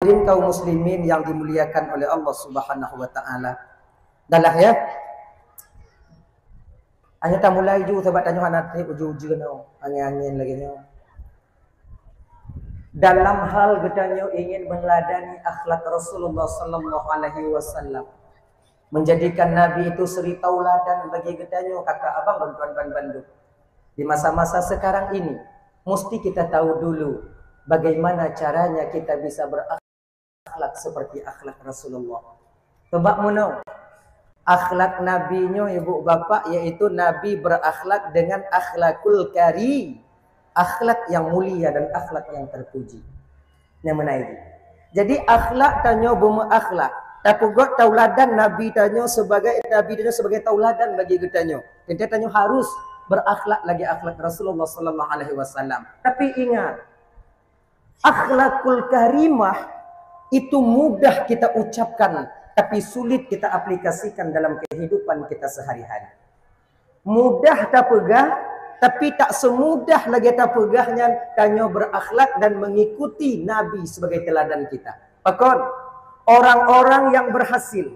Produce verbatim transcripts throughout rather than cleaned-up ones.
Hadirin kaum muslimin yang dimuliakan oleh Allah Subhanahu wa taala. Dah lah, ya. Hanya tamulai ju, sabab tanyoe hana trép uju-uju nyoe, angén-angén lagée nyoe. Dalam hal geutanyoe ingin meneladani akhlak Rasulullah sallallahu alaihi wasallam, menjadikan Nabi itu suri tauladan bagi geutanyoe, kakak abang dan tuan-tuan bandum. Di masa-masa sekarang ini, mesti kita tahu dulu bagaimana caranya kita bisa berakhlak seperti akhlak Rasulullah. Coba meunoe, akhlak Nabi nyoe, ibu bapak, yaitu Nabi berakhlak dengan akhlakul kari, akhlak yang mulia dan akhlak yang terpuji. Nyang meunan itu. Jadi, akhlak tanyoe beumeuakhlak. Tapeugöt tauladan Nabi tanyoe sebagai, Nabi tanyoe sebagai tauladan bagi geutanyoe. Teuntèe tanyoe harus berakhlak lagi akhlak Rasulullah sallallahu alaihi wasallam. Tapi ingat, akhlakul karimah itu mudah kita ucapkan, tapi sulit kita aplikasikan dalam kehidupan kita sehari-hari. Mudah tapeugah, tapi tak semudah lagée tapeugah nyan tanyoe berakhlak dan mengikuti Nabi sebagai teladan kita. Pakon? Orang-orang yang berhasil,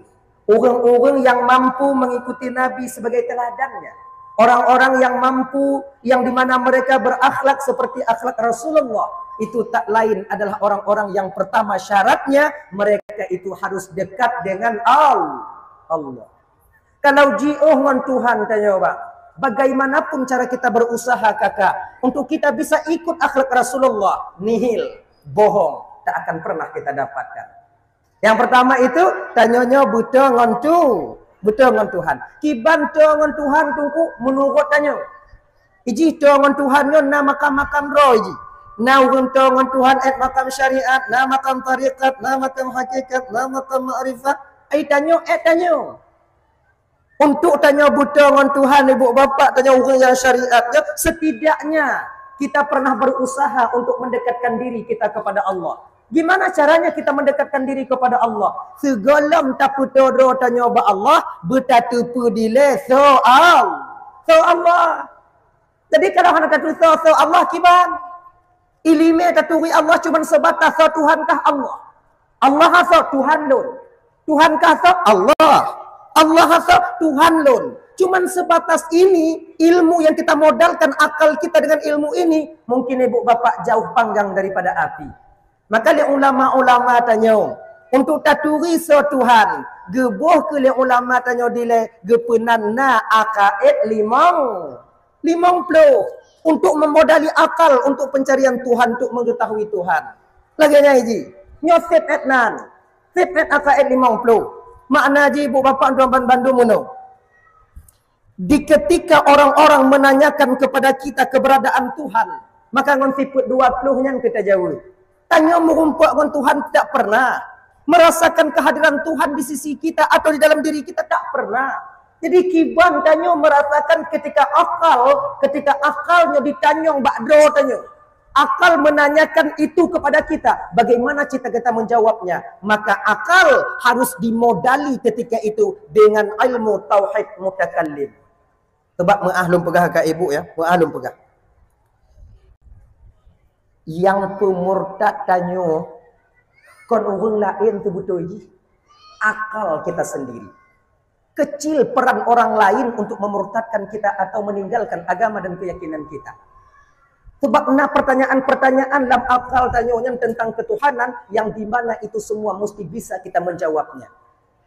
ureuëng-ureuëng yang mampu mengikuti Nabi sebagai teladannya, orang-orang yang mampu, yang di mana mereka berakhlak seperti akhlak Rasulullah, itu tak lain adalah orang-orang yang pertama syaratnya mereka itu harus dekat dengan Al-, Allah. Kalau jiôh ngon Tuhan tanyoe, bang, bagaimanapun cara kita berusaha, kakak, untuk kita bisa ikut akhlak Rasulullah, nihil, bohong, tak akan pernah kita dapatkan. Yang pertama itu, tanyoe nyoe beutôi ngon tu, beutôi ngon Tuhan. Kiban toe ngon Tuhan, Teungku, meunurot tanyoe. Iji toe ngon Tuhan nyoe na makam-makam droe iji. Na ureuëng toe ngon Tuhan ét makam syariat, na makam tarekat, na makam hakikat, na makam makrifat. Ai tanyoe ét tanyoe. Untuk tanyoe beutôi ngon Tuhan, ibu bapak, tanyoe ureuëng nyang syariat nyoe, setidaknya kita pernah berusaha untuk mendekatkan diri kita kepada Allah. Gimana caranya kita mendekatkan diri kepada Allah? Sigohlom tapeutoro tanyoe bak Allah, beutateupeue dilée soe Al-, soe Allah. Jadi kalau hana tatusoe soe Allah, kiban? Iéleumé taturi Allah cuma sebatas soe Tuhan kah Allah. Allah soe Tuhan lôn. Tuhan kah soe Allah. Allah soe Tuhan lôn. Cuman sebatas ini, ilmu yang kita modalkan akal kita dengan ilmu ini, mungkin ibu bapak jauh panggang daripada api. Maka lé ulama-ulama tanyoe, untuk taturi soe Tuhan, geuboh keu lé ulama tanyoe dilée geupeunan na akaid limong, limong ploh untuk memodali akal untuk pencarian Tuhan, untuk mengetahui Tuhan. Lagée nyan iji, nyoe sép ét nan, sép ét akaid limong ploh. Makna jih, ibu bapak, tuan-tuan bandum, meunoe. Di ketika orang-orang menanyakan kepada kita keberadaan Tuhan, maka ngon sifeuet dua ploh nyan kita jaweueb. Tanyoe meurumpok ngon Tuhan tidak pernah. Merasakan kehadiran Tuhan di sisi kita atau di dalam diri kita tak pernah. Jadi kiban tanyoe merasakan ketika akal, ketika akal nyoe ditanyong bak droe tanyoe. Akal menanyakan itu kepada kita, bagaimana kita, kita menjawabnya? Maka akal harus dimodali ketika itu dengan ilmu tauhid mutakallim. Sebab meuah lôn peugah ka ibu, ya, meuah lôn peugah. Yang peumurtad tanyoe kon ureuëng laén teuh beutôi jih, akal kita sendiri. Kecil peran orang lain untuk memurtadkan kita atau meninggalkan agama dan keyakinan kita. Sebab na pertanyaan-pertanyaan lam akal tanyoe nyan tentang ketuhanan yang di mana itu semua mesti bisa kita menjawabnya.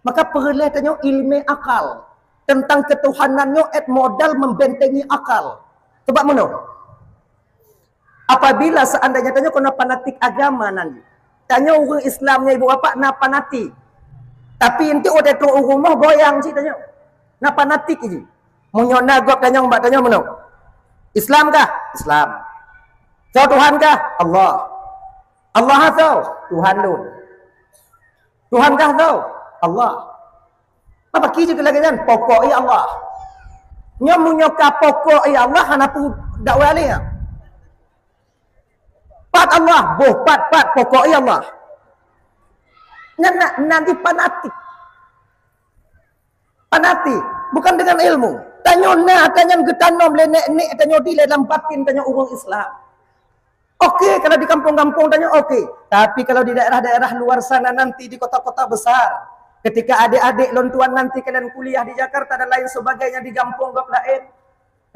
Maka peureulée tanyoe iéleumé akal tentang ketuhanan nyoe ét modal membentengi akal. Sebab meunoe, apabila seandainya tanyoe keunoe fanatik agama nan, tanyoe ureuëng Islam nyoe ibu bapak na fanatik. Tapi enteuk watée trok u rumoh goyang cit tanyoe. Na fanatik jih. Meunyoe na gob tanyong bak tanyoe meunoe, Islam kah? Islam. Soe Tuhan kah? Allah. Allah soe? Tuhan lôn. Tuhan kah soe? Allah. Apa ki jeuet lagée nyan? Pokok ya Allah. Nyoe meunyoe ka pokok ya Allah, hana peue dakwah lé nyan. Pat Allah, boh pat, pat, pokok ya Allah. Nyan nak nanti fanatik. Fanatik, bukan dengan ilmu. Tanyoe na, tanyoe geutanom lé nek-nek tanyoe dilée lam batin tanyoe ureuëng Islam. Oke, kalau di kampung-kampung tanyoe oke. Tapi kalau di daerah-daerah luar sana nanti, di kota-kota besar, ketika adik-adik lôn tuan nanti kalian kuliah di Jakarta dan lain sebagainya, di kampung gob laén,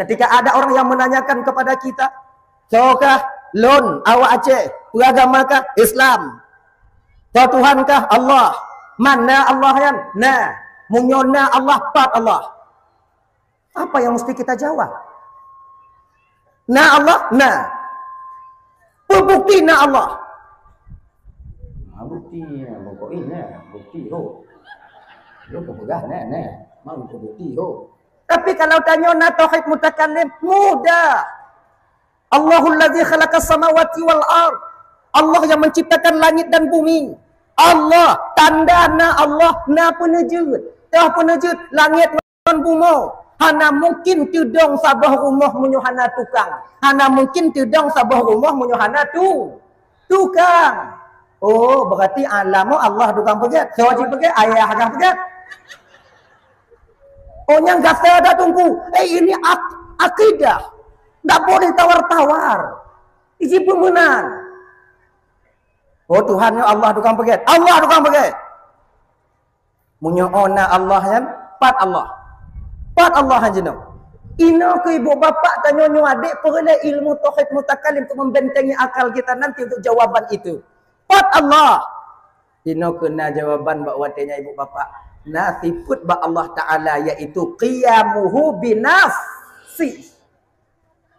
ketika ada orang yang menanyakan kepada kita, "Soe kah?" "Lôn awak Aceh." "Peue agama kah?" "Islam." "Soe Tuhan kah?" "Allah." "Mana Allah nyan?" "Na." "Meunyoe na Allah, pat Allah?" Apa yang mesti kita jawab? "Na Allah, na." "Peue bukti na Allah?" "Ha, bukti, ha, pokok na, bukti ho." Lôn peugah na, na. "Mang peue bukti ho?" Tapi kalau tanyoe na tauhid mutakallim, mudah. "Allahul ladzi khalaqas samawati wal ard." Allah yang menciptakan langit dan bumi. Allah, tanda na Allah, na peuneujeuet. Toh peuneujeuet langit ngon bumoe. Hana mungkin teudong saboh rumoh meunyoe hana tukang. Hana mungkin teudong saboh rumoh meunyoe hana tu, tukang. Oh, berarti alam Allah tukang peugét. Soe jipeugét? Ayah kah peugét? Oh, nyang gata dah tunggu. Eh, ini ak- akidah. Tak boleh tawar-tawar. Iji peumeunan. Oh, Tuhan nyoe Allah tukang peugét. Allah tukang peugét. Meunyoe na Allah nyan, pat Allah. Pat Allah nyan jinoe. Inoe keu ibu bapak tanyoe nyoe adek peureulée ilmu tauhid mutakallim untuk membentengi akal kita nanti untuk jawaban itu. Pat Allah. Inoe keu na jawaban bak watée nyan ibu bapak. Na sifeut bak Allah Taala, yaitu qiyamuhu binafsi.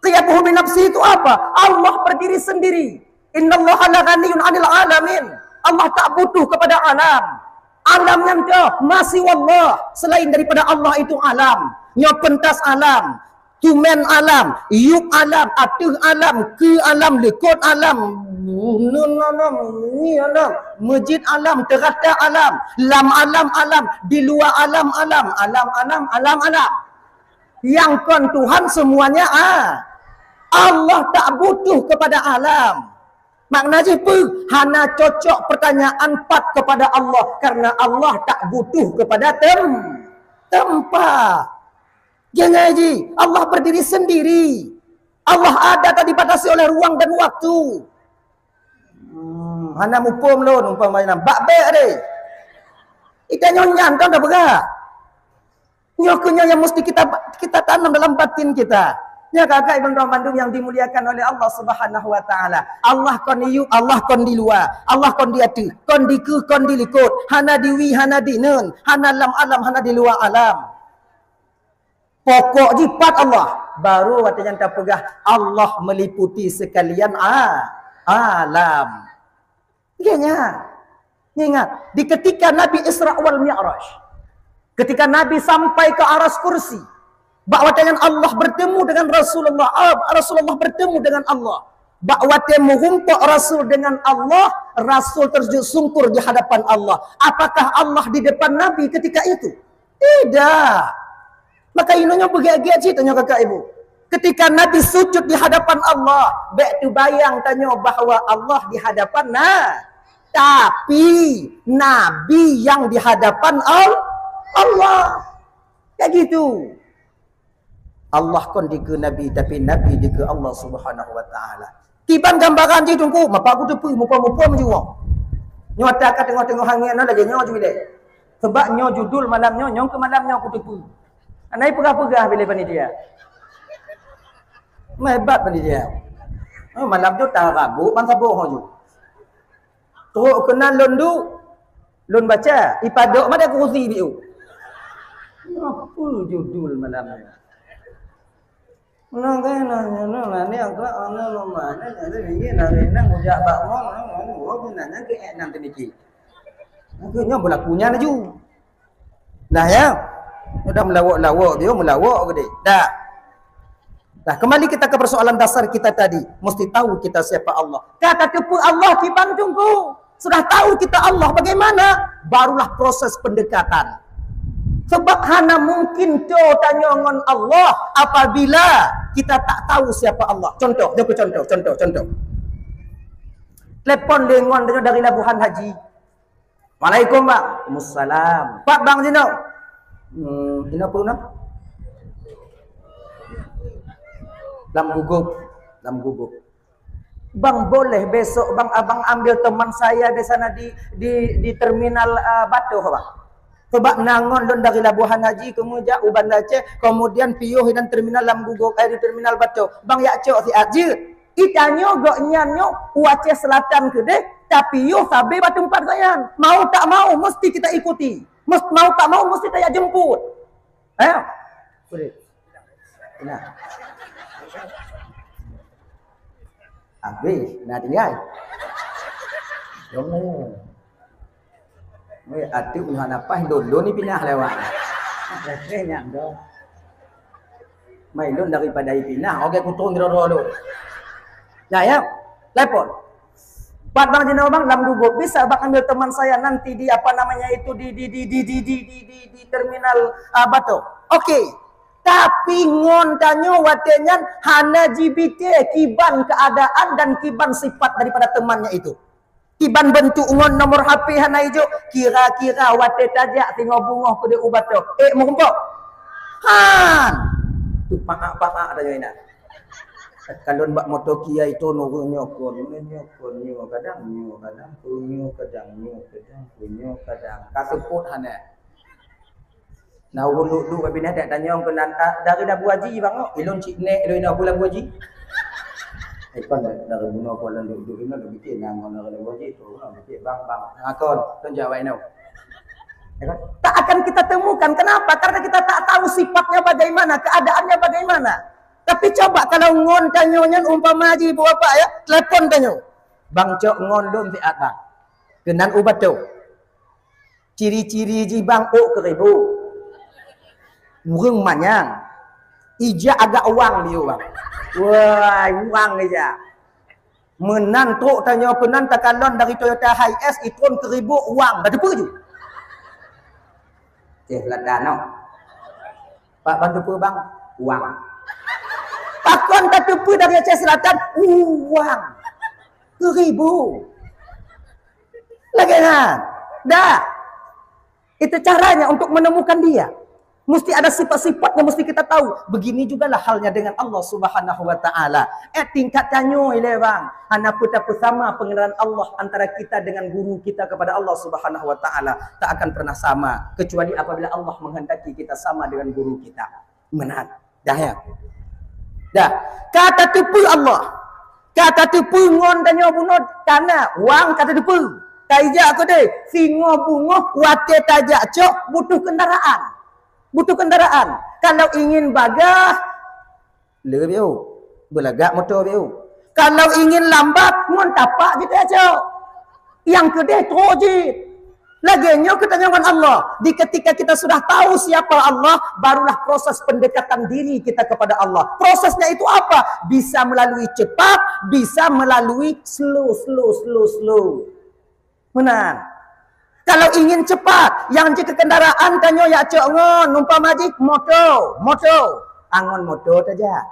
Qiyamuhu binafsi itu apa? Allah berdiri sendiri. "Innallaha la ghaniyun 'anil 'alamin." Allah tak butuh kepada alam. Alam nyan ka ma siwallah, selain daripada Allah itu alam. Nyoe peuntas alam, tumen alam, yueb alam, ateueh alam, keue alam, likot alam, nun alam, ni alam, meujid alam, teurata alam, lam alam alam, di luwa alam alam, alam alam, alam alam. Nyang kon Tuhan semuanya, ah. Allah tak butuh kepada alam. Makna jih peue? Hana cocok pertanyaan pat kepada Allah, karena Allah tak butuh kepada tem- tempat. Jangan ji, Allah berdiri sendiri. Allah ada tak dibatasi oleh ruang dan waktu. Hmm, hana muphom lôn umpama nyan. Bak bék deh. Ita nyoe nyan kan dah peugah. Nyoe keuh nyoe yang mesti kita, kita tanam dalam batin kita. Nyoe kakak iban droe bandum yang dimuliakan oleh Allah Subhanahu wa Taala. Allah kon di yueb, Allah kon di luwa, Allah kon di ateueh, kon di keue, kon di likot, hana di wie, hana di neuen, hana lam alam, hana di luwa alam. Pokok jih pat Allah. Baru watée nyan tapeugah Allah meliputi sekalian a- alam. Nggih nyan. Ingat, di ketika Nabi Isra wal Mi'raj, ketika Nabi sampai ke aras kursi, bak watée nyan Allah bertemu dengan Rasulullah, ah, Rasulullah bertemu dengan Allah. Bak watée meurumpok Rasul dengan Allah, Rasul tersujud sungkur di hadapan Allah. Apakah Allah di depan Nabi ketika itu? Tidak. Maka inoe nyoe beugét-gét cit tanyoe kakak ibu. Ketika Nabi sujud di hadapan Allah, bék teubayang tanyoe bahwa Allah di hadapan na. Tapi Nabi yang di hadapan Al- Allah. Kayak gitu. Allah kon dikeue Nabi, tapi Nabi dikeue Allah Subhanahu wa Taala. Kiban gambaran jih Teungku, mapa kuteupeue, muphom-muphom jih woe. Nyoe ata ka teungoh-teungoh angén nyoe lagée nyoe ju ilée. Sebab nyoe judul malam nyoe, nyoe keu malam nyoe kuteupeue. Hana peugah-peugah bilé panitia. Meuhebat panitia. Oh, malam nyoe tarabok ban saboh nyoe ju. Trok keunan lôn duek, lôn baca, ipadok maté kurusi biu. Apa judul malam nyoe? Nang kena nyoe nang ni angkat angan lomah ni ada bingit nang nang ujak bak wong nang wong wong nang nang ke eh nang teniki. Aku nyoe berlakunya laju. Nah ya, udah melawak-lawak dia melawak gede. Dah. Nah, kembali kita ke persoalan dasar kita tadi, mesti tahu kita siapa Allah. Kata teupeu Allah kiban Teungku. Sudah tahu kita Allah bagaimana, barulah proses pendekatan. Sebab hana mungkin to tanyoe ngon Allah apabila kita tak tahu siapa Allah. Contoh, jeuet contoh, contoh, contoh. Telepon lé ngon tanyoe dari Labuhan Haji. Waalaikumsalam. Waalaikumsalam. Pat bang jinoe? Hmm, jinoe peue na? Lam guguk, lam guguk. Bang, boleh besok, Bang, abang ambil teman saya di sana di, di, di terminal, ah, Batoh, Bang. Sebab na ngon lôn dari Labuhan Haji, kemudian u Banda Aceh, kemudian piôh inan terminal Lam Gugop, eh, di terminal Batoh. Bang, jak cok siat jeuet. Itanyoe gobnyan nyoe u Aceh Selatan keudeh, tapi yoh sabe bak teumpat gobnyan. Mau tak mau, mesti kita ikuti. Mes-, mau tak mau, mesti kita jak jemput. Eh? Boleh. Nah. Habis, nah tinggal. Dong. Weh, atuk nyoe hana paih lôn, lôn ni pinah lewat. Nyan dong. Mai lôn daripada ipinah, oke kutong droe-droe lôn. Nah, ya. Telepon. Pat bang jinoe bang, Lam Gugop, bisa bang ambil teman saya nanti di apa namanya itu di di di di di di di di, di terminal, ah, Batoh. Oke. Tapi ngon tanyoe watée nyan hana jibité kiban keadaan dan kiban sifat daripada temannya itu. Kiban bentuk ngon nomor H P hana ijok, kira-kira watée tajak singoh beungoh keudeh u Batoh. Eh, meurumpok. Han. Tu paak-paak tanyoe inan. Kalon bak moto kiai tu nurun nyoe kon, nyoe kon, nyoe kadang, nyoe kadang, nyoe kadang, nyoe kadang, nyoe kadang. Ka seupôt hana. Nah, ulôn duek-duek bak binéh, dak tanyong keunan, ah, dari Labu Haji, Bang, oh. Ilôn cit nek, ilôn ina bu Labu Haji. Eh, kon dari bunoe kon lôn duek-duek ina, lôn pikir, nah, ngon dari Labu Haji, tu, lôn pikir, Bang, Bang. Nah, kon, kon jawab ina. Ya kan? Tak akan kita temukan. Kenapa? Karena kita tak tahu sifatnya bagaimana, keadaannya bagaimana. Tapi coba kalau ngon tanyoe nyan umpama ji, Bapak, ya, telepon tanyoe. Bang, cok ngon lôn siat, Bang. Keunan u Batoh. Ciri-ciri jih bang ôk keuribu. Ureueng manyang. Ija agak wang liu bang. Wah, wang ija. Meunan trok tanyoe keunan takalon dari Toyota Hiace itron keuribu wang. Bateupeue ju. Ceh ladan noh. Pak bantu peue bang? Wang. Pakon tateupeue dari Aceh Selatan? Uang. Keuribu. Lagèe nyan. Dah. Itu caranya untuk menemukan dia. Mesti ada sifat-sifatnya, mesti kita tahu. Begini jugalah halnya dengan Allah Subhanahu wa Ta'ala. Eh, tingkat tanyoe lé bang. Hana peue tapeusama pengenalan Allah antara kita dengan guru kita kepada Allah Subhanahu wa Ta'ala. Tak akan pernah sama, kecuali apabila Allah menghendaki kita sama dengan guru kita. Meunan. Dah, ya? Dah. Ka tateupeue Allah. Ka tateupeue ngon tanyoe bunoe, kana wang ka tateupeue. Ka ijak keudeh, singoh beungoh watèe tajak cok butuh kendaraan. Butuh kendaraan. Kalau ingin bagah, le biu. Beulagak moto biu. Kalau ingin lambat, ngon tapak jih tajak cok. Nyang keudeh trok jih. Lagèe nyoe geutanyoe ngon Allah. Di ketika kita sudah tahu siapa Allah, barulah proses pendekatan diri kita kepada Allah. Prosesnya itu apa? Bisa melalui cepat, bisa melalui slow, slow, slow, slow. Meunan. Kalau ingin cepat, nyang jeuet keu kendaraan tanyoe jak cok ngon, umpama jih moto, moto. Angon moto tajak.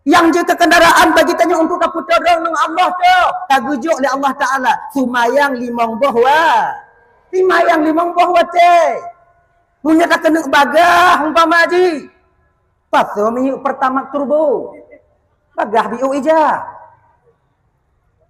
Nyang jeuet keu kendaraan bagi tanyoe untuk tapeutolong ngon Allah tu, tageujok lé Allah Taala, seumayang limong boh wa-, seumayang limong boh watèe. Meunyoe takeuneuk bagah umpama jih, pasoe minyeuk Pertamax turbo, bagah biu ija.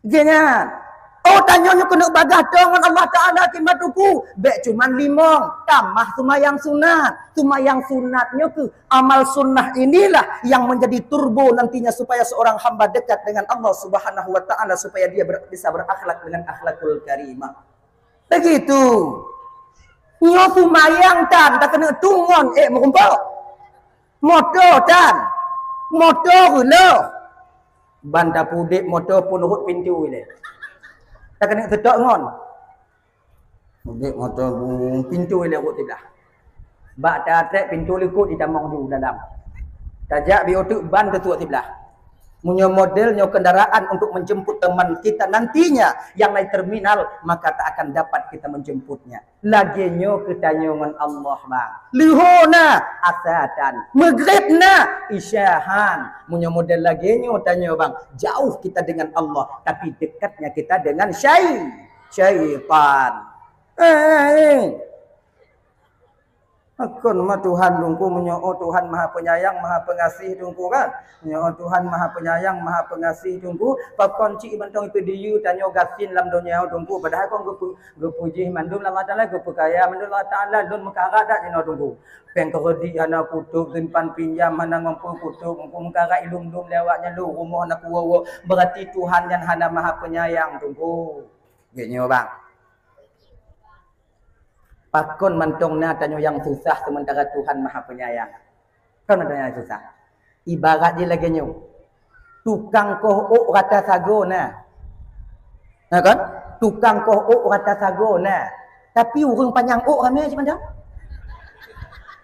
Jih nyan. Oh, tanyoe nyoe keuneuk bagah tô ngon Allah Taala, kimat uku, bèk cuman limong, tamah seumayang sunat. Seumayang sunat nyoe keuh, amal sunnah inilah yang menjadi turbo nantinya supaya seorang hamba dekat dengan Allah Subhanahu wa Taala, supaya dia ber-, bisa berakhlak dengan akhlakul karimah. Begitu. Nyoe seumayang tan, takeuneuk tungon, eh, meurumpok. Moto tan. Moto geuloh. Ban tapudek moto pun rhot pintu ilèe. Takeuneuk seutôt ngon. Pudek moto pun pintu ilèe rhot siblah. Bak tatrek pintu likot itamong ju dalam. Tajak biu teuk ban teutuek siblah. Meunyoe model nyoe kendaraan untuk menjemput teman kita nantinya yang naik terminal, maka tak akan dapat kita menjemputnya. Lagèe nyoe geutanyoe ngon Allah, bang. Leuhô na, asa tan. Meugréb na, isya han. Meunyoe model lagèe nyoe tanyoe, bang, jauh kita dengan Allah, tapi dekatnya kita dengan syai-, syaitan. Eh, eh, eh. Pakon ma Tuhan Teungku, meunyoe Tuhan Maha Penyayang, Maha Pengasih Teungku kan? Meunyoe Tuhan Maha Penyayang, Maha Pengasih Teungku, pakon cit mantong ipeudiyeu tanyoe gasien lam donya Teungku, padahai kon geupeu-, geupeujih mandum lé Allah Taala, geupeukaya mandum lé Allah Taala, lôn meukarat that jinoe Teungku. Péng keureudit hana kutôb, simpan pinjam hana mampu kutôb, Teungku meukarat ilôn-lôn lé awak nyan lôn, rumoh hana kuwoe-woe, beurati Tuhan nyan hana Maha Penyayang Teungku. Geutanyoe bang. Pakon mantong na tanyoe nyang susah sementara Tuhan Maha Penyayang? Kon mantong nyang susah. Ibarat jih lagée nyoe. Tukang koh ôk rata sagoe na. Na kon? Tukang koh ôk rata sagoe na. Tapi ureuëng panyang ôk ramé cit mantong.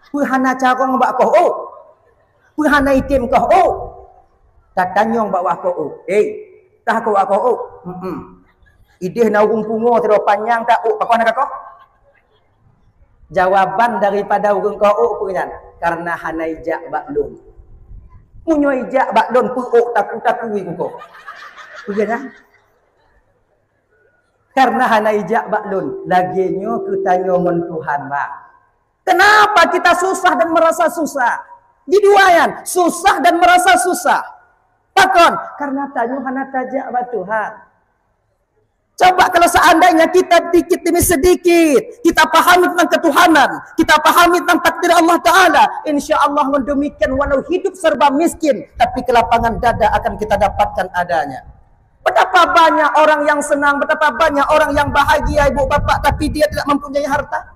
Peue hana carông bak koh ôk? Peue hana item koh ôk? Tatanyong bak wak koh ôk. "Hei, kah koh wak koh ôk?" "Em-em." "Ideh na ureuëng pungo sidroe panyang that ôk, pakon hana kakoh?" Jawaban daripada ureuëng koh ôk peue nyan? "Karena hana ijak bak lôn." Meunyoe ijak bak lôn, peue ôk taku-taku i kukoh. Peue nyan? Karena hana ijak bak lôn. Lagée nyoe keu tanyoe ngon Tuhan, bang. Kenapa kita susah dan merasa susah? Di dua nyan, susah dan merasa susah. Pakon? Karena tanyoe hana tajak bak Tuhan. Coba kalau seandainya kita dikit demi sedikit, kita pahami tentang ketuhanan, kita pahami tentang takdir Allah Taala, insya Allah ngon demikian walau hidup serba miskin, tapi kelapangan dada akan kita dapatkan adanya. Betapa banyak orang yang senang, betapa banyak orang yang bahagia ibu bapak, tapi dia tidak mempunyai harta.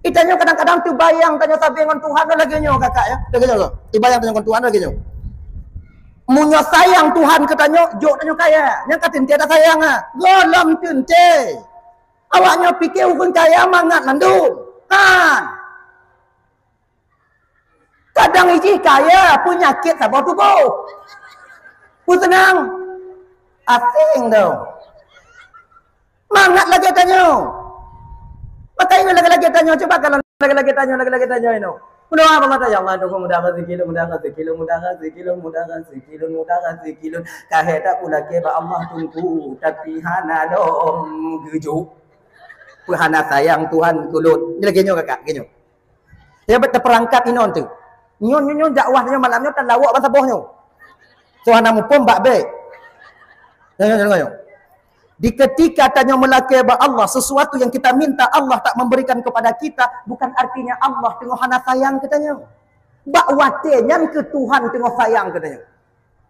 Itanyoe kadang-kadang teubayang tanyoe sabe ngon Tuhan lagée nyoe kakak ya. Lagée nyoe. Teubayang tanyoe ngon Tuhan lagée nyoe. Meunyoe sayang Tuhan keu tanyoe, jok tanyoe kaya. Nyang ka teuntée tasayang ah. Gohlom teuntée. Awak nyoe pike ureuëng kaya mangat mandum. Kan? Kadang ijih kaya peunyakét saboh tuboh. Peuseunang. Asing tu. Mangat lagée tanyoe. Maka ingat lagée-lagée tanyoe. Coba kalau lagée-lagée tanyoe, lagée-lagée tanyoe inoe. Meudoa bak Allah, "Ya Allah, Teungku, mudah rezeki lôn, mudah rezeki lôn, mudah rezeki lôn, mudah rezeki lôn, mudah rezeki lôn." Kahé that kulakée bak Allah Teungku, tapi hana lom geujok. Peuhana sayang Tuhan keu lôn. Ni lagée nyoe kakak, lagée nyoe. Ya, bet teupeurangkap inoe tu. Nyoe, nyoe, nyoe dakwah nyoe malam nyoe tan lawok ban saboh nyoe. Soe hana muphom bak bék. Nyoe, nyoe, nyoe, nyoe. Di ketika tanyoe meulakée bak Allah, sesuatu yang kita minta Allah tak memberikan kepada kita, bukan artinya Allah teungoh hana sayang keu tanyoe. Bak watée nyan keu Tuhan teungoh sayang keu tanyoe.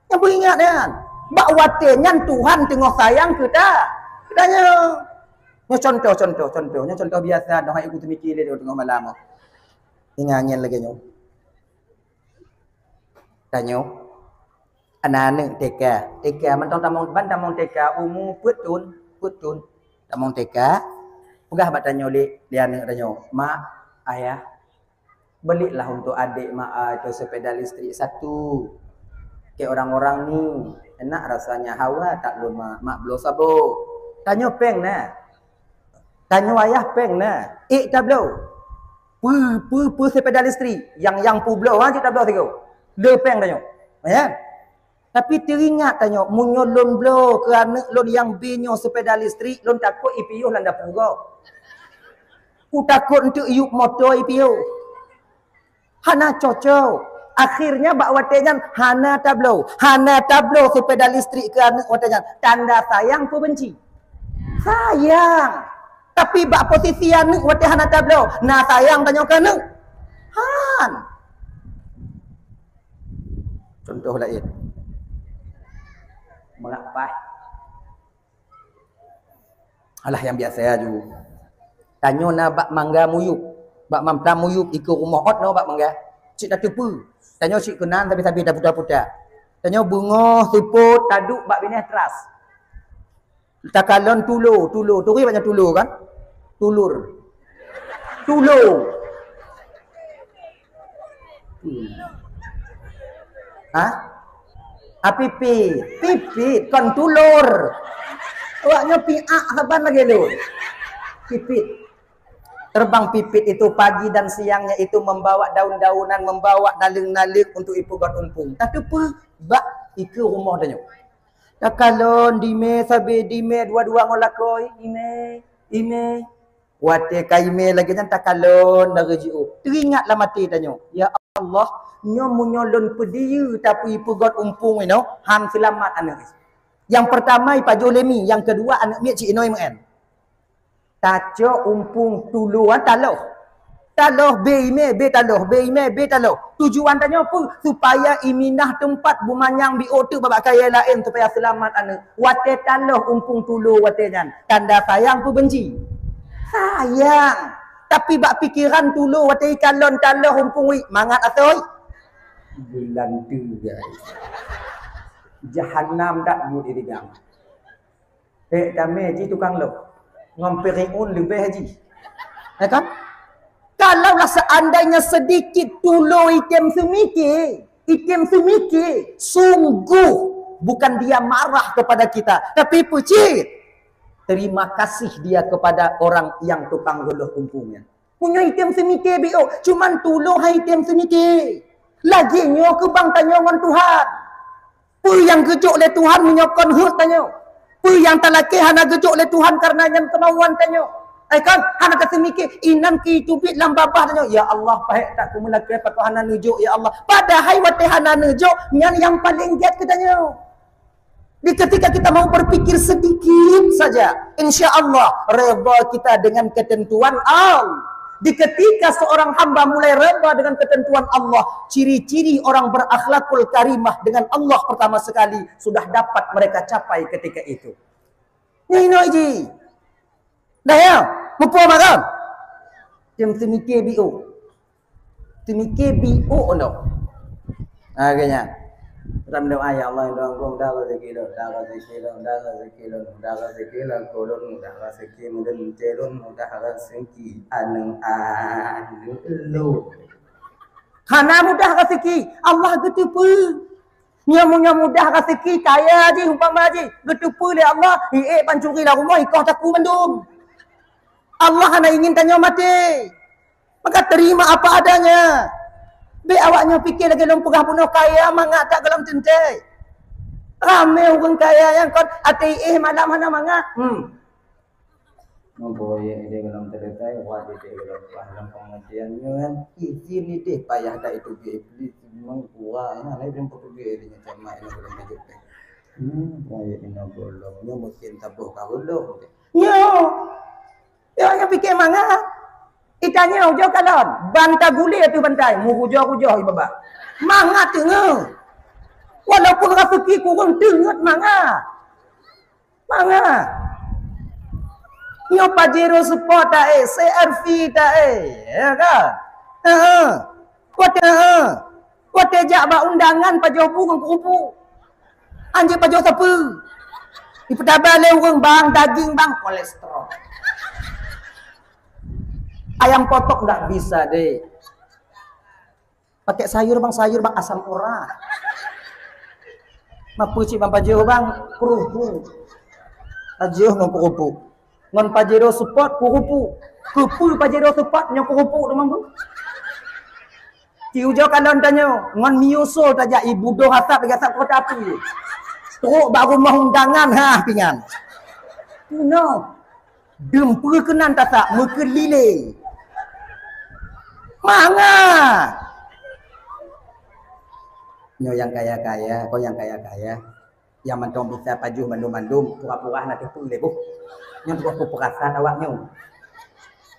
Nyang beuingat nyan, bak watée nyan Tuhan teungoh sayang keu ta-, keu tanyoe. Nyoe contoh, contoh, contoh. Nyoe contoh biasa, noh hai ku teumiki lé teungoh malam. Ingat nyan lagée nyoe. Tanyoe, aneuk-aneuk T K. T K, mantong tamong, ban tamong T K, umu peuet thon, peuet thon. Tamong T K, peugah bak tanyoe lé, lé aneuk tanyoe, "Mak, Ayah, belilah untuk adik Mak, ah, itu sepeda listrik satu. Kayak orang-orang ni, enak rasanya, hawa that lôn, Mak, Mak bloe saboh." Tanyoe péng na. Tanyoe ayah péng na. Ék tabloe. Peue, peue, peue sepeda listrik. Yang, yang peubloe, ha, cit tabloe sigoe. Le péng tanyoe. Ya. Tapi teuingat tanyoe, meunyoe lôn bloe keu aneuk lôn nyang B nyoe sepeda listrik, lôn takot ipiôh lam dapu gob. Kutakot eunteuk yup moto ipiôh. Hana cocok. Akhirnya bak watée nyan hana tabloe. Hana tabloe sepeda listrik keu aneuk watée nyan. Tanda sayang peu benci? Sayang. Tapi bak posisi aneuk watée hana tabloe, na sayang tanyoe keu aneuk? Han. Contoh laén. Meurapai. Alah, nyang biasa aju. Tanyoe na bak mangga muyueb. Bak mamplam muyueb, ikeue rumoh ôt nyoe bak mangga. Cit tateupeue. Tanyoe cit keunan sabe-sabe taputa-puta. Tanyoe beungoh seupôt taduek bak binéh teras. Takalon tulo, tulo. Turi banyak tulo kan? Tulur. Tulo. Hmm. Hah? Ah, pipit. Pipit, kon tulur. Awaknyoe piak saban lagée lôn. Pipit. Terbang pipit itu pagi dan siangnya itu membawa daun-daunan, membawa naleueng-naleueng untuk ipeugöt umpung. Tateupeue bak ikeue rumoh tanyoe. Takalon dimé sabe dimé dua-dua ngon lakoe, dimé, dimé. Watée ka imé lagée nyan takalon dari jiôh. Teuingat lam até tanyoe, "Ya Allah, nyoe meunyoe lôn peudiyeu tapi peugöt umpung inoe, han seulamat aneuëk jih." Nyang peurtama ipajoh lé mi, nyang keudua aneuëk miet cit inoe meu'en. Tacok umpung tulo, ah, taloh. Taloh bé imé, bé taloh, bé imé, bé taloh. Tujuan tanyoe peue? Supaya iminah teumpat beumanyang biôh teuk bak kayée laén supaya seulamat aneuëk. Watée taloh umpung tulo watée nyan, tanda sayang peue beunci? Sayang. Tapi bak pikeran tulo watée ikalon taloh umpung wit, mangat asoe? Bulan tu, guys. Jahannam dak buet di gang. Eh, damé ji tukang loh. Ngon Firaun leubeh ji. Ya kan? Kalaulah seandainya sedikit tulo item seumiké, item seumiké, sungguh bukan dia marah kepada kita, tapi peucit. Terima kasih dia kepada orang yang tukang goloh umpungnya. Meunyoe item seumiké biôh, cuman tulo hai item seumiké. Lagée nyoe keubang tanyoe ngon Tuhan. Peue nyang geujok lé Tuhan meunyoe kon heuet tanyoe? Peue nyang talakée hana geujok lé Tuhan kareuna nyan keumauan tanyoe? Ai kan, hana taseumiké, inan keu teubiet lam babah tanyoe, "Ya Allah, pahek that kumeulakée pakon hana neujok, ya Allah." Padahai watée hana neujok, nyan nyang paleng gét keu tanyoe. Di ketika kita mau berpikir sedikit saja, insya Allah redha kita dengan ketentuan Allah. Di ketika seorang hamba mulai redha dengan ketentuan Allah, ciri-ciri orang berakhlakul karimah dengan Allah pertama sekali sudah dapat mereka capai ketika itu. Nyoe inoe ji. Dah ya? Muphom kan? Tem seumiké biôh. Seumiké biôh noh. Ha, keu nyan. Dalam doa, "Ya Allah, indong mudah rezeki lôn, mudah rezeki lôn, mudah rezeki lôn, mudah rezeki lôn, mudah rezeki lôn, mudah rezeki lôn, mudah rezeki aneuk-aneuk lôn." Hana mudah rezeki, Allah geuteupeue. Nyoe meunyoe mudah rezeki, kaya jih umpama jih, geuteupeue lé Allah, hiék pancuri lam rumoh, ikoh takue mandum. Allah hana ingin tanyoe maté. Maka terima apa adanya. Bék awak nyoe pike lagée lôn peugah bunoe kaya mangat that gohlom teuntée. Ramé ureuëng kaya nyang kon até éh malam hana mangat. Hmm. Nyoe proyek idéh gohlom teuntée, wah idéh gohlom wah lam pengajian nyoe kan. Izin idéh payah that itu bi iblis memang kuat. Nah, lain peutuge idéh nyoe sama ini gohlom hidup teh. Hmm, proyek ini gohlom. Nyoe mungkin taboh ka gohlom. Nyoe. Nyoe nyang pike mangat. Itanyong ujoe kalon, ban tagulé ateueh bantai, meuhujoh-hujoh ié babah. Mangat teungoh. Walaupun raseuki kureueng teungeut mangat. Mangat. Nyoe Pajero Sport taéh, C R V taéh, ya kan? Heeh. Watée, heeh. Watée jak bak undangan pajoh bu ngon kurupu. Anjeuet pajoh sapeue. Ipeutaba lé ureuëng bang daging bang kolesterol. Ayam potong nggak bisa deh. Pakai sayur bang, sayur bang asam urat. Mapeue cit bang pajoh bang kurupu. Pajoh ngon kurupu. Ngon Pajero Sport kurupu. Keupeue Pajero Sport nyoe kurupu teuma bu? Ti ujoe kalon tanyoe, ngon Mio Soul tajak ié budoh asap lagée asap kota api. Trok bak rumoh undangan ha pingan. Keunoe. Deumpeu keunan tasak meukeulileng. Mangat. Nyoe nyang kaya-kaya, kon nyang kaya-kaya. Nyang mantong bisa pajoh mandum-mandum, pura-pura hana teupeue lé boh. Nyan tugaih peuperasan awak nyoe.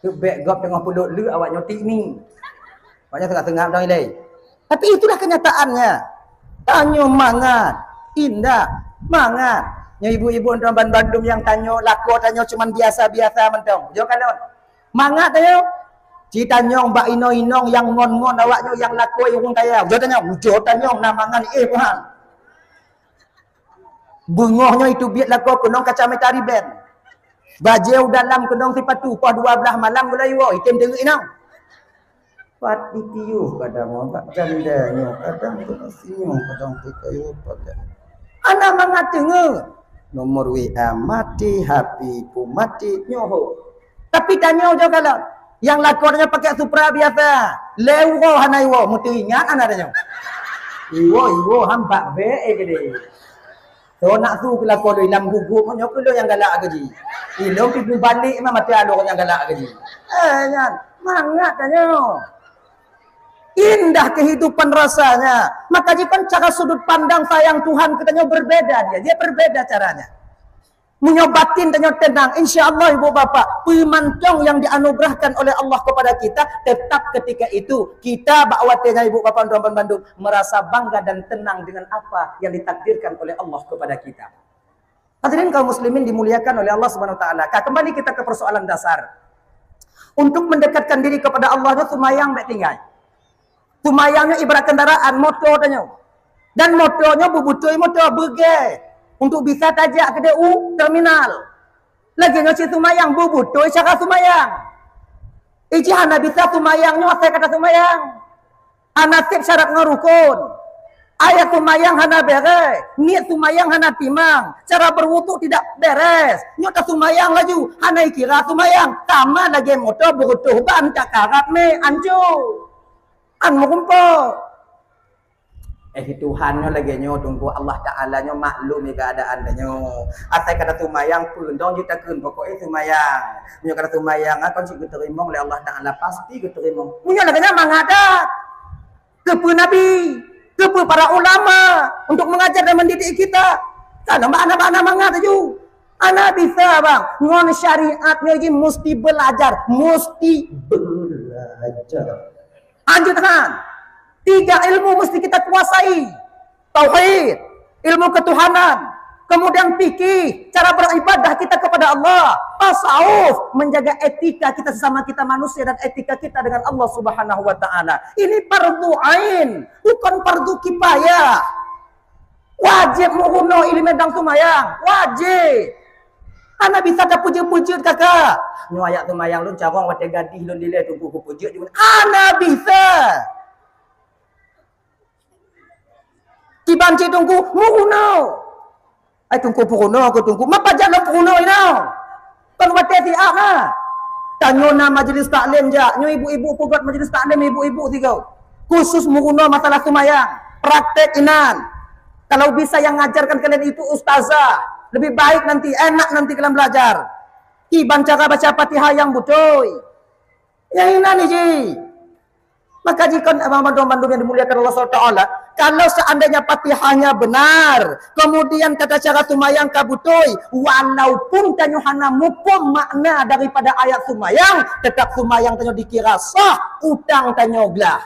Teubek gob teungoh peulot leuek awak nyoe tik mi. Awak nyoe seungab-seungab dong ilée. Tapi itulah kenyataannya. Tanyoe mangat, indak, mangat. Nyoe ibu-ibu nyoe ban bandum nyang tanyoe, lakoe tanyoe cuman biasa-biasa mantong. Jok kalon. Mangat tanyoe. Ci tanyong bak inong-inong nyang ngon-ngon awak nyoe nyang lakoe ureuëng kaya. Ujoe tanyong, ujoe tanyong na mangat éh Tuhan. Beungoh nyoe iteubiet lakoe keunong kacamata riben. Bajée u dalam keunong sipatu, poh dua blaih malam gulai woe, item teungeut inong. Pat ditiuh kadang bak janda nyoe, kadang keu sinyoe, kadang keu kayue padan. Hana mangat teungeut. Nomor W A mati, H P pun mati, nyoe ho. Tapi tanyoe ujoe kalon, nyang lakoe nyoe pakai Supra biasa. Lhée uroe hana iwoe, meuteuingat hana tanyoe. Iwoe, iwoe, han bak bék, eh, keudeh. So nak su keu lakoe lôn lam gugup, nyoe keu lôn nyang galak keu jih. Ilôn pih mubalek mah mata lôn nyang galak keu jih. Eh, nyan, mangat tanyoe. Indah kehidupan rasanya. Maka jikon cara sudut pandang sayang Tuhan kita nyoe berbeda dia. Dia berbeda caranya. Meunyoe batin tanyoe tenang, insya Allah ibu bapak, peumantong yang dianugerahkan oleh Allah kepada kita, tetap ketika itu kita bak watée nyan ibu bapak tuan-tuan bandum merasa bangga dan tenang dengan apa yang ditakdirkan oleh Allah kepada kita. Hadirin kaum muslimin dimuliakan oleh Allah Subhanahu wa taala. Ka kembali kita ke persoalan dasar. Untuk mendekatkan diri kepada Allah nyoe seumayang bèk tinggai. Seumayang nyoe ibarat kendaraan moto tanyoe. Dan moto nyoe beubutôi moto beugèe untuk bisa tajak keudéh u terminal. Lagèe nyoe cit seumayang beubutôi cara seumayang. Iji hana bisa seumayang nyoe asai kata seumayang. Hana sép syarat ngon rukon. Ayat seumayang hana bèrèh, niet seumayang hana timang, cara berwudhu tidak beres. Nyoe taseumayang laju, hana ikira seumayang. Sama lagèe moto beureutôh ban tak karat mè, anco. An meurumpok. Eh, Tuhan nyoe lagèe nyoe, Teungku, Allah Taala nyoe maklum keadaan tanyoe. Asai kata seumayang peue, dong jeuet takheun pokok eh seumayang. Meunyoe kata seumayang, ah, kon cit geuteurimong lé Allah Taala, pasti geuteurimong. Meunyoe lagèe nyan mangat that. Keupeue Nabi, keupeue para ulama untuk mengajar dan mendidik kita. Kan bak aneuk-aneuk mangat laju. Hana bisa bang, ngon syariat nyoe jih musti belajar, musti belajar. Lanjut kan? Tiga ilmu mesti kita kuasai. Tauhid, ilmu ketuhanan, kemudian fikih, cara beribadah kita kepada Allah, tasawuf, menjaga etika kita sesama kita manusia dan etika kita dengan Allah Subhanahu wa taala. Ini fardu ain, bukan fardu kifayah. Wajib meurunoe ileumèe dan seumayang, wajib. Hana bisa tapeujeuet-peujeuet kaka. Nyoe ayat seumayang lôn carông watèe gadih lôn dilèe Teungku kupeujeuet. Hana bisa. Kiban cit Teungku meurunoe. Ai Teungku peurunoe keu Teungku. Mapa jak lôn peurunoe inoe? Kon watèe siat na. Tanyoe na majlis taklim jak. Nyoe ibu-ibu peugöt majlis taklim ibu-ibu sigoe. Khusus meurunoe masalah seumayang. Praktek inan. Kalau bisa yang ngajarkan kalian itu ustazah, lebih baik nanti, enak nanti kalian belajar. Kiban cara baca Fatihah yang beutôi. Nyang inan jih. Maka jikon abang mandum-mandum yang dimuliakan Allah subhanahu wa taala, kalau seandainya Fatihahnya benar, kemudian tata cara seumayang ka beutôi, walaupun tanyoe hana muphom makna daripada ayat seumayang, tetap seumayang tanyoe dikira sah, utang tanyoe glah.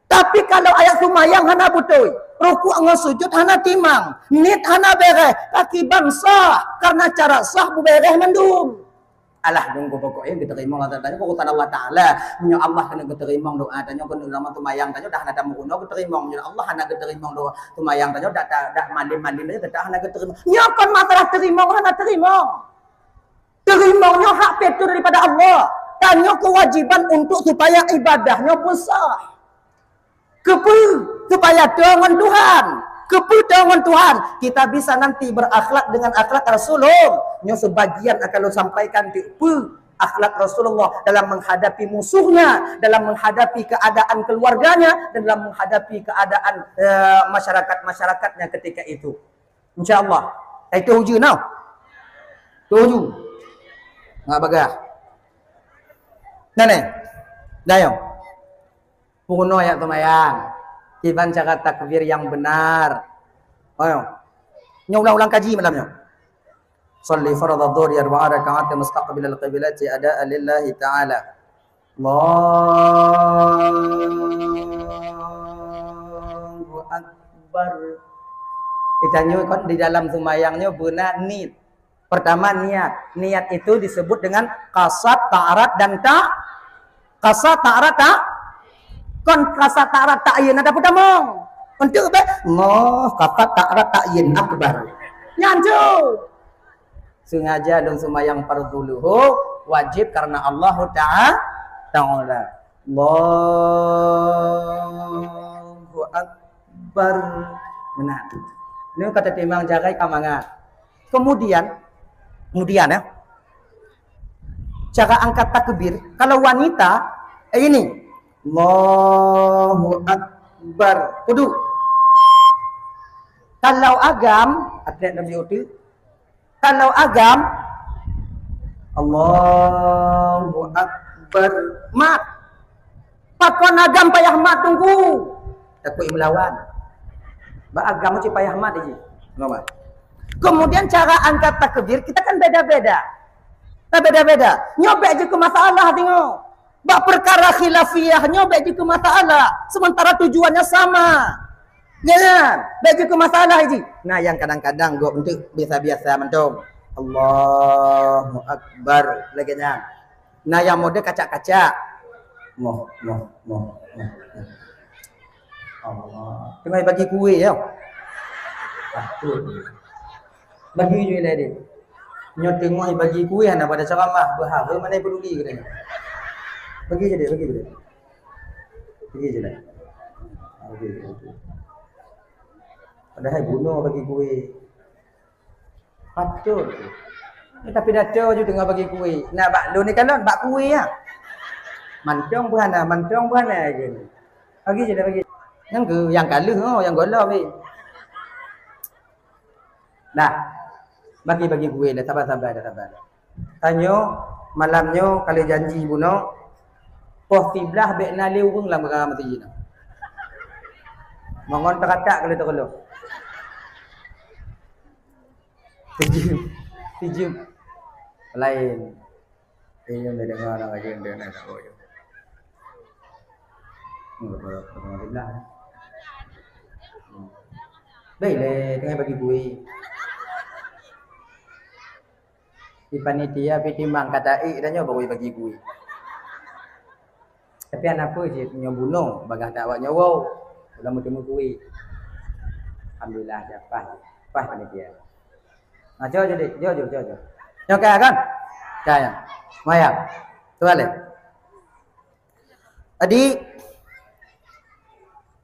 Tapi kalau ayat seumayang hana beutôi, rukuk ngon sujud hana timang, niet hana bèrèh, pakriban sah, karena cara sah beubeureh mandum. Alah, dong pokok eh geuteurimong lah tanyoe urusan Allah Taala. Meunyoe Allah keuneuk geuteurimong doa tanyoe, keuneuk lama seumayang tanyoe dah hana tameurunoe geuteurimong. Meunyoe Allah hana geuteurimong doa seumayang tanyoe dah dah malém-malém tanyoe tetap hana geuteurimong. Nyoe kon masalah teurimong hana teurimong. Teurimong nyoe hak fitrah daripada Allah. Tanyoe kewajiban untuk supaya ibadah nyoe beusah. Keupeue? Supaya toe ngon Tuhan. Keupeue toe ngon Tuhan? Kita bisa nanti berakhlak dengan akhlak Rasulullah. Nyoe sebagian akan lôn sampaikan keupeue akhlak Rasulullah dalam menghadapi musuhnya, dalam menghadapi keadaan keluarganya, dan dalam menghadapi keadaan eh, masyarakat-masyarakatnya ketika itu. Insya Allah. Hai tu uju nah. Tu uju. Nggak bagah. Nah ni. Dayong. Peurunoe ayat seumayang. Kiban cara takbir yang benar. Ayo. Nyoe ulang-ulang kaji malam nyoe. Shalli fardhadh dhuhri arba'a raka'atin mustaqbilal qiblati adaan lillahi ta'ala. Allahu Akbar. Kita nyoe kan di dalam seumayang nyoe beuna niet. Pertama niat. Niat itu disebut dengan kasat, ta'arad dan ta kasat, ta'arad ta kon kasat, ta'arad, ta'yin ada pertama. Untuk be ngoh kasat, ta'arad, ta'yin akbar. Nyan tu. Sengaja lôn seumayang fardhu luhur wajib karena Allah Ta'a- Ta'ala. Allahu Akbar. Benar. Ini kata timang jagai kamangat. Kemudian, kemudian ya, cara angkat takbir kalau wanita eh, ini. Allahu Akbar. Kudu. Kalau agam, Dek Nabi Uti. Kalau agam, Allahu Akbar, mat. Pakon agam payah mat, tunggu. Takut melawan. Ba agam mesti payah mat ji. Nampak? Kemudian cara angkat takbir kita kan beda-beda. Nah, beda-beda. Nyoe bèk jeuet keu masalah tengok. Bak perkara khilafiyah nyoe bèk jeuet keu masalah. Sementara tujuannya sama. Ya kan? Bèk jeuet keu masalah ji. Nah, yang kadang-kadang gob untuk biasa-biasa mantong. Allahu Akbar. Lagèe nyan. Nah, yang mode kacak-kacak. Moh, moh, moh, moh. Allah. Tengah bagi kueh ya. Aduh. Bagi je lah dia. Nyoe tengah bagi kueh hana pada ceramah. Berhara mana peduli katanya. Bagi je dia, bagi je dia. Bagi je lah. Bagi je. Padahal bunuh bagi kueh. Patut. Ni tapi dato je tengah bagi kueh. Nak bak lôn ni kalon, bak kueh ya. Mantong buhana, mantong buhana je ni. Bagi je dah bagi. Yang ke, yang kaluh oh, yang golom ni. Nah, bagi-bagi kueh dah, sabar-sabar dah, sabar. Tanyoe, malam nyoe, kali janji bunoe, poh siblah bèk na lé ureueng lam geura meuseujid nyoe. Mangon teukatak kali teukeulok. Sijeuem, sijeuem. Lain. Ini yang dengar orang aja yang dengar tak boleh. Baik leh, tengah bagi kuih. Di panitia pi timang kata ik dan nyoe baru bagi kuih. Tapi aneuk peue cit nyoe bunoe bagah that awak nyoe wow. Udah meuteumé kuih. Alhamdulillah, dah pas. Pas panitia. Nah, jauh jadi, jauh, jauh, jauh, jauh. Nyoe kaya kan? Kaya. Maya. Tu balik. Jadi,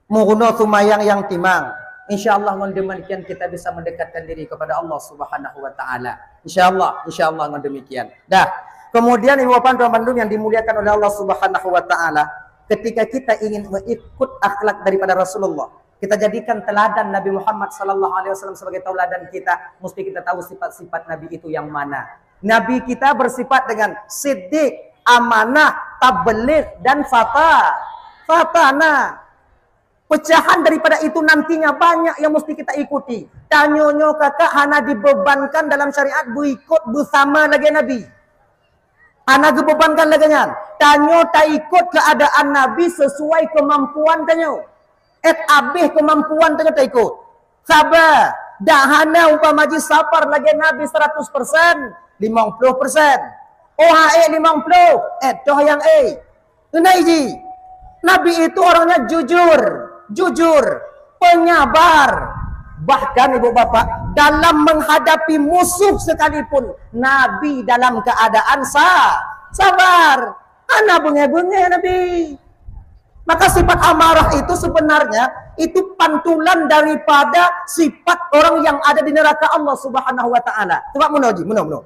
meurunoe seumayang nyang timang. Insya Allah ngon demikian kita bisa mendekatkan diri kepada Allah Subhanahu wa taala. Insya Allah, insya Allah ngon demikian. Dah. Kemudian ibu bapak tuan bandum yang dimuliakan oleh Allah Subhanahu wa taala, ketika kita ingin mengikut akhlak daripada Rasulullah, kita jadikan teladan Nabi Muhammad sallallahu alaihi wasallam sebagai tauladan kita, mesti kita tahu sifat-sifat Nabi itu yang mana. Nabi kita bersifat dengan siddiq, amanah, tabligh dan fata. Fatana. Pecahan daripada itu nantinya banyak yang mesti kita ikuti. Tanyoe nyoe kakak hana dibebankan dalam syariat berikut bersama lagi Nabi. Hana geubebankan lagèe nyan. Tanyoe taikot keuadaan Nabi sesuai kemampuan tanyoe. Et abéh kemampuan tanyoe taikot. Saba, dak hana umpama jih sabar lagèe Nabi seratus persen, limong puluh persen. Oh, ha ék limong puluh, et toh nyang ék. Keuneuk ji, Nabi itu orangnya jujur, jujur, penyabar. Bahkan ibu bapak, dalam menghadapi musuh sekalipun, Nabi dalam keadaan sa-, sabar. Hana beungéh-beungéh Nabi. Maka sifat amarah itu sebenarnya itu pantulan daripada sifat orang yang ada di neraka Allah Subhanahu wa taala. Cuba meunoe ji, meunoe, meunoe.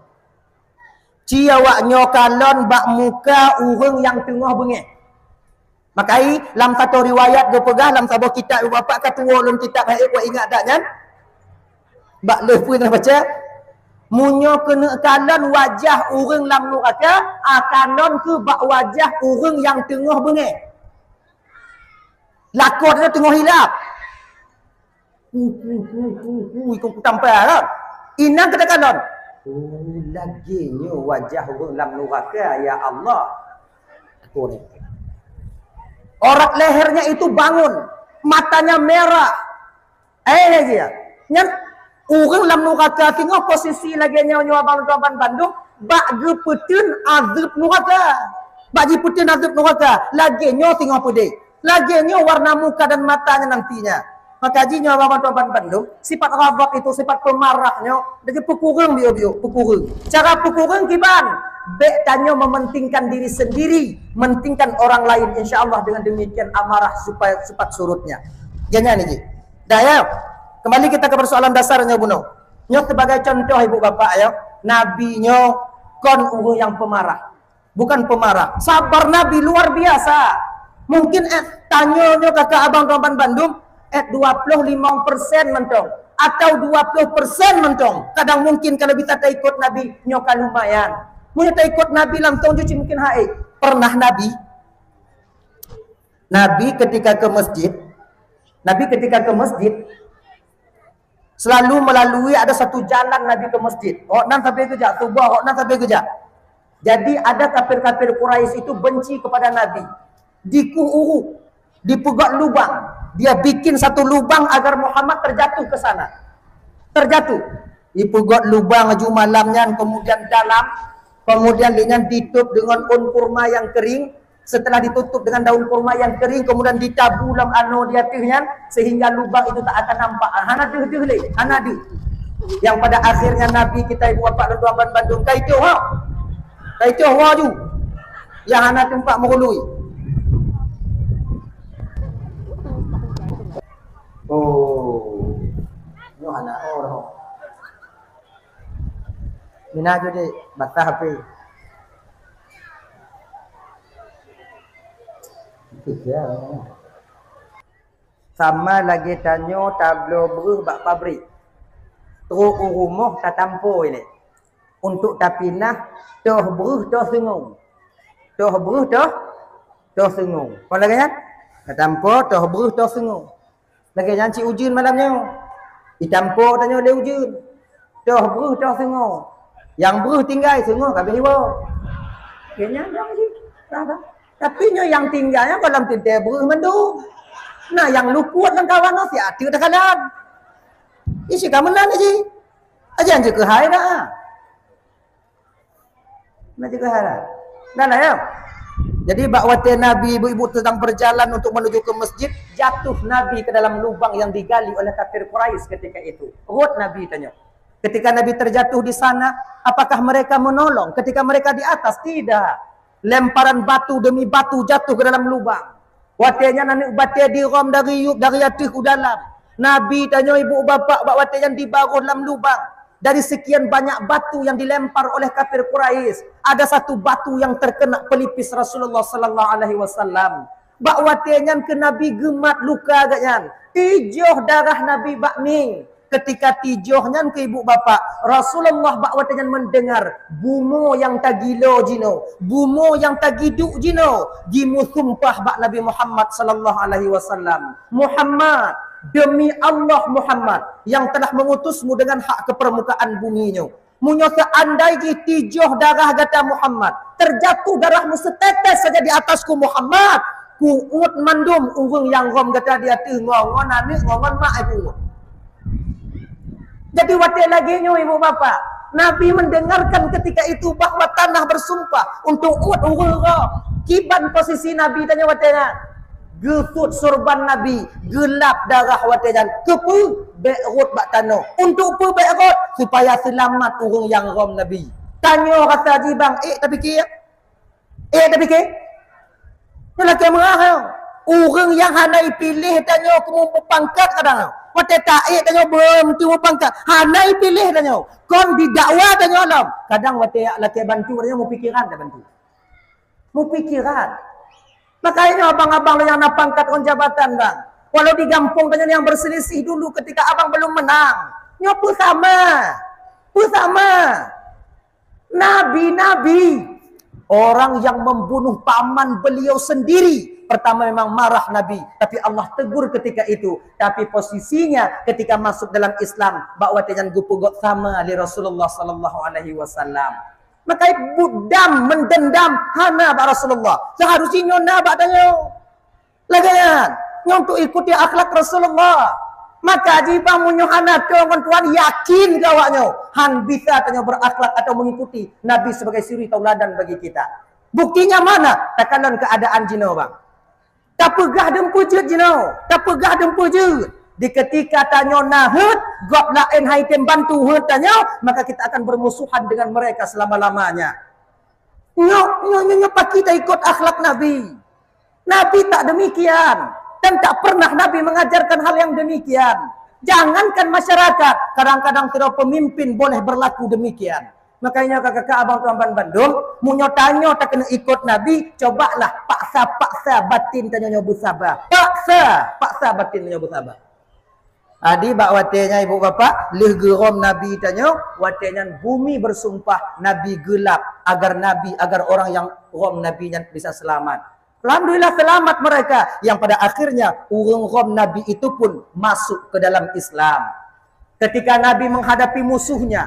Ci awak nyoe kalon bak muka ureueng nyang teungoh beungéh. Makai lam satu riwayat geupeugah lam saboh kitab ibu bapak ka tuwoe lôn kitab hai ku ingat dak nyan. Bak lheueh peue na baca? Meunyoe keuneuk kalon wajah ureueng lam nuraka, a kalon keu bak wajah ureueng nyang teungoh beungéh. Lakoe teungoh hilap. Hu, hu, hu, hu, hu, ikong kutampa kan. Inang kata kalon. Oh, lagèe nyoe wajah ureueng lam nuraka, ya Allah. Aku ni. Orat lehernya itu bangun, matanya merah. Eh, dia. Nyan ureueng lam nuraka singoh posisi lagèe nyoe nyoe abang tuan bandum bak geupeuteun azeueb nuraka. Bak jipeuteun azeueb nuraka, lagèe nyoe singoh peudeh. Lagèe nyoe warna muka dan matanya nantinya. Maka ji nyoe abang tuan bandum, sifat ghadab itu, sifat pemarah nyoe, jadi peukureueng biôk-biôk, peukureueng. Cara peukureueng kiban, bèk tanyoe mementingkan diri sendiri, mentingkan orang lain. Insya Allah dengan demikian amarah supaya sifat surutnya. Jangan ni ji. Dah ya. Kembali kita ke persoalan dasar nyoe bunoe. Nyoe sebagai contoh ibu bapak ya, Nabi nyoe kon ureueng nyang pemarah. Bukan pemarah. Sabar Nabi luar biasa. Mungkin eh, tanyoe nyoe kakak abang tuan bandum, eh dua puluh lima persen mantong. atau dua puluh persen mantong. Kadang mungkin kalau bisa taikut Nabi, nyoe ka lumayan. Meunyoe taikut Nabi langsung jih mungkin hai. Pernah Nabi, Nabi ketika ke masjid, Nabi ketika ke masjid, selalu melalui ada satu jalan Nabi ke masjid. Awak nan sampai kejak, tuboh awak nan sampai kejak. Jadi ada kafir-kafir Quraisy itu benci kepada Nabi. Dikuh uruk, dipeugöt lubang. Dia bikin satu lubang agar Muhammad terjatuh ke sana. Terjatuh. Dipeugöt lubang laju malam nyan, kemudian dalam, kemudian lé nyan ditutup dengan daun kurma yang kering. Setelah ditutup dengan daun kurma yang kering, kemudian ditabu lam anoe di ateueh nyan, sehingga lubang itu tak akan nampak. Ah, hana deuh-deuh lé, hana deuh. Yang pada akhirnya Nabi kita ibu bapak dan tuan bandum, "Kai teuh ho. Kai teuh ho ju." Yang hana teumpat meurului. Oh. Nyoe hana oh. Mina ju dek, basah api. Sama lagèe tanyoe tabloe breuh bak pabrik. Trok u rumoh tatampô ilèe. Untuk tapinah toh breuh toh seungui. Toh breuh toh, toh seungui. Kon lagèe nyan? Tatampô toh breuh toh seungui. Lagèe nyan cit ujeuen malam nyoe. Itampô tanyoe lé ujeuen. Toh breuh toh seungui. Nyang breuh tinggai, seungui ka abéh iwoe. Lagèe nyan dong cit. Bah, bah. Tapi nyoe nyang tinggai nyan goh lom teuntèe breuh mandum. Nah, nyang luput lam kawan nyoe siat teuk takalan. Isi ka meunan cit. Ajan jeuet keuhai dah. Nah, juga haram. Dah lah, ya. Jadi, bak watèe Nabi ibu-ibu sedang berjalan untuk menuju ke masjid, jatuh Nabi ke dalam lubang yang digali oleh kafir Quraisy ketika itu. Rhot Nabi tanyoe. Ketika Nabi terjatuh di sana, apakah mereka menolong ketika mereka di atas? Tidak. Lemparan batu demi batu jatuh ke dalam lubang. Watèe nyan aneuk batèe dirhom dari yup, dari ateueh u dalam. Nabi tanyoe ibu bapak bak watèe nyan dibaroh lam lubang. Dari sekian banyak batu yang dilempar oleh kafir Quraisy, ada satu batu yang terkena pelipis Rasulullah sallallahu alaihi wasallam. Bak watèe nyan keu Nabi geumat luka geuh nyan. Tijoh darah Nabi bak mieng. Ketika tijoh nyan keu ibu bapak, Rasulullah bak watèe nyan mendengar bumoe nyang tagilo jinoe, bumoe nyang tagiduek jinoe, jimeusumpah bak Nabi Muhammad sallallahu alaihi wasallam, "Muhammad, demi Allah Muhammad yang telah mengutusmu dengan hak ke permukaan bumi nyoe, meunyoe seandai jih tijoh darah gata Muhammad, terjatuh darahmu setetes saja di atasku Muhammad, kuuet mandum ureueng nyang rhom gata di ateueh ngon, ngon aneuk, ngon, ngon mak ibu." Jadi watèe lagèe nyoe ibu bapak, Nabi mendengarkan ketika itu bahwa tanah bersumpah untuk uet ureueng rhom. Kiban posisi Nabi tanyoe watèe nyan? Geusut surban Nabi, geulap darah watèe nyan. Keupeue? Bèk rhot bak tanoh. Untuk peue bèk rhot? Supaya seulamat ureueng nyang rhom Nabi. Tanyoe rasa jih bang, ék tapike? Ék tapike? Nyoe lakèe meurah nyoe. Ureueng nyang hana ipiléh tanyoe keu muphom pangkat kadang. Watèe taék tanyoe beumeuteumu pangkat. Hana ipiléh tanyoe. Kon didakwa tanyoe lom. Kadang watèe lakèe bantu tanyoe mupikeran tabantu. Mupikeran. Makajih nyoe abang-abang nyang na pangkat ngon jabatan, bang. Walau di gampông tanyoe nyang berselisih dulu ketika abang belum menang. Nyoe peue sama? Peue sama? Nabi-nabi, orang yang membunuh paman beliau sendiri, pertama memang marah Nabi, tapi Allah tegur ketika itu. Tapi posisinya ketika masuk dalam Islam, bak watèe nyan geupeugöt sama lé Rasulullah sallallahu alaihi wasallam. Maka budam, mendendam hana bak Rasulullah. Seharusnya nyoe na bak tanyoe. Lagèe nyan, nyoe untuk ikuti akhlak Rasulullah. Maka jih bang meunyoe hana keu ngon Tuhan, yakin keu awak nyoe, han bisa tanyoe berakhlak atau mengikuti Nabi sebagai suri tauladan bagi kita. Buktinya mana? Takalon keadaan jinoe, bang. Tapeugah dum peujeuet jinoe, tapeugah dum peujeuet. Di ketika tanyoe na heuet, gob laén han item bantu heuet tanyoe, maka kita akan bermusuhan dengan mereka selama-lamanya. Nyoe, nyoe, nyoe, nyoe pakri taikot akhlak Nabi. Nabi tak demikian. Dan tak pernah Nabi mengajarkan hal yang demikian. Jangankan masyarakat, kadang-kadang sidroe pemimpin boleh berlaku demikian. Makanya kakak-kakak abang tuan ban bandum, meunyoe tanyoe takeuneuk ikot Nabi, cobalah paksa-paksa batin tanyoe nyoe beusaba. Paksa, paksa batin tanyoe beusaba. Jadi bak watée nyan ibu bapak, lheueh geurom Nabi tanyoe, watée nyan bumi bersumpah Nabi geulap agar Nabi, agar orang yang rom Nabi nyan bisa selamat. Alhamdulillah selamat mereka yang pada akhirnya ureuëng rom Nabi itu pun masuk ke dalam Islam. Ketika Nabi menghadapi musuhnya,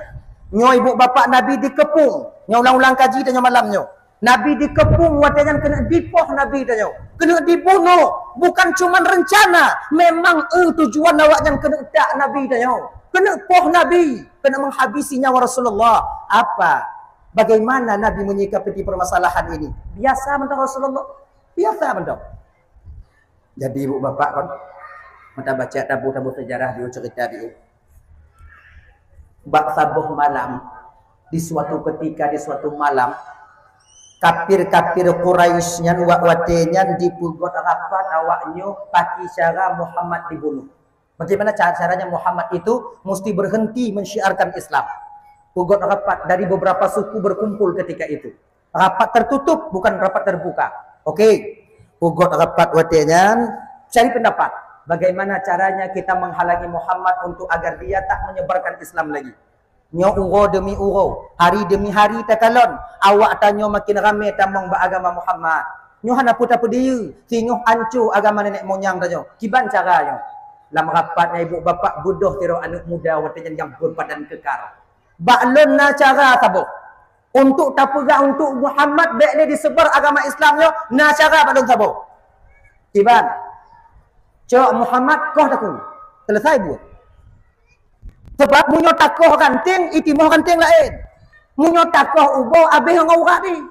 nyoe ibu bapak Nabi dikepung, nyoe ulang-ulang kaji tanyoe malam nyoe. Nabi dikepung watée nyan keuneuk dipoh Nabi tanyoe, keuneuk dibunuh. Bukan cuma rencana, memang eh tujuan awak nyan keuneuk tak Nabi tanyoe, keuneuk poh Nabi, keuneuk menghabisi nyawa Rasulullah. Apa? Bagaimana Nabi menyikapi permasalahan ini? Biasa mantong Rasulullah. Biasa mantong. Jadi ibu bapak kan, mata baca tabu-tabu sejarah di cerita di bak saboh malam, di suatu ketika, di suatu malam, kafir-kafir Quraisy nyan wak watée nyan dipeugot rapat awak nyoe paki cara Muhammad dibunuh. Bagaimana ca- caranya Muhammad itu mesti berhenti mensyiarkan Islam? Peugot rapat dari beberapa suku berkumpul ketika itu. Rapat tertutup, bukan rapat terbuka. Oke. Peugot rapat watée nyan, cari pendapat. Bagaimana caranya kita menghalangi Muhammad untuk agar dia tak menyebarkan Islam lagi? Nyoe uroe demi uroe, hari demi hari takalon, awak tanyoe makin ramé tamong bak agama Muhammad. Nyoe hana peue tapeudieu, singoh anco agama nenek moyang tanyoe. Kiban cara nyoe? Lam rapat nyan ibu bapak beudôh sidroe aneuëk muda watée nyan nyang berbadan kekar. Bak lôn na cara saboh. Untuk tapeugah untuk Muhammad bék lé disebar agama Islam nyoe, na cara bak lôn saboh. Kiban. Cok Muhammad koh takue. Selesai buet. Sebab meunyoe takoh ranting, itimoh ranting laén. Meunyoe takoh ubô, abéh ngon urat jih.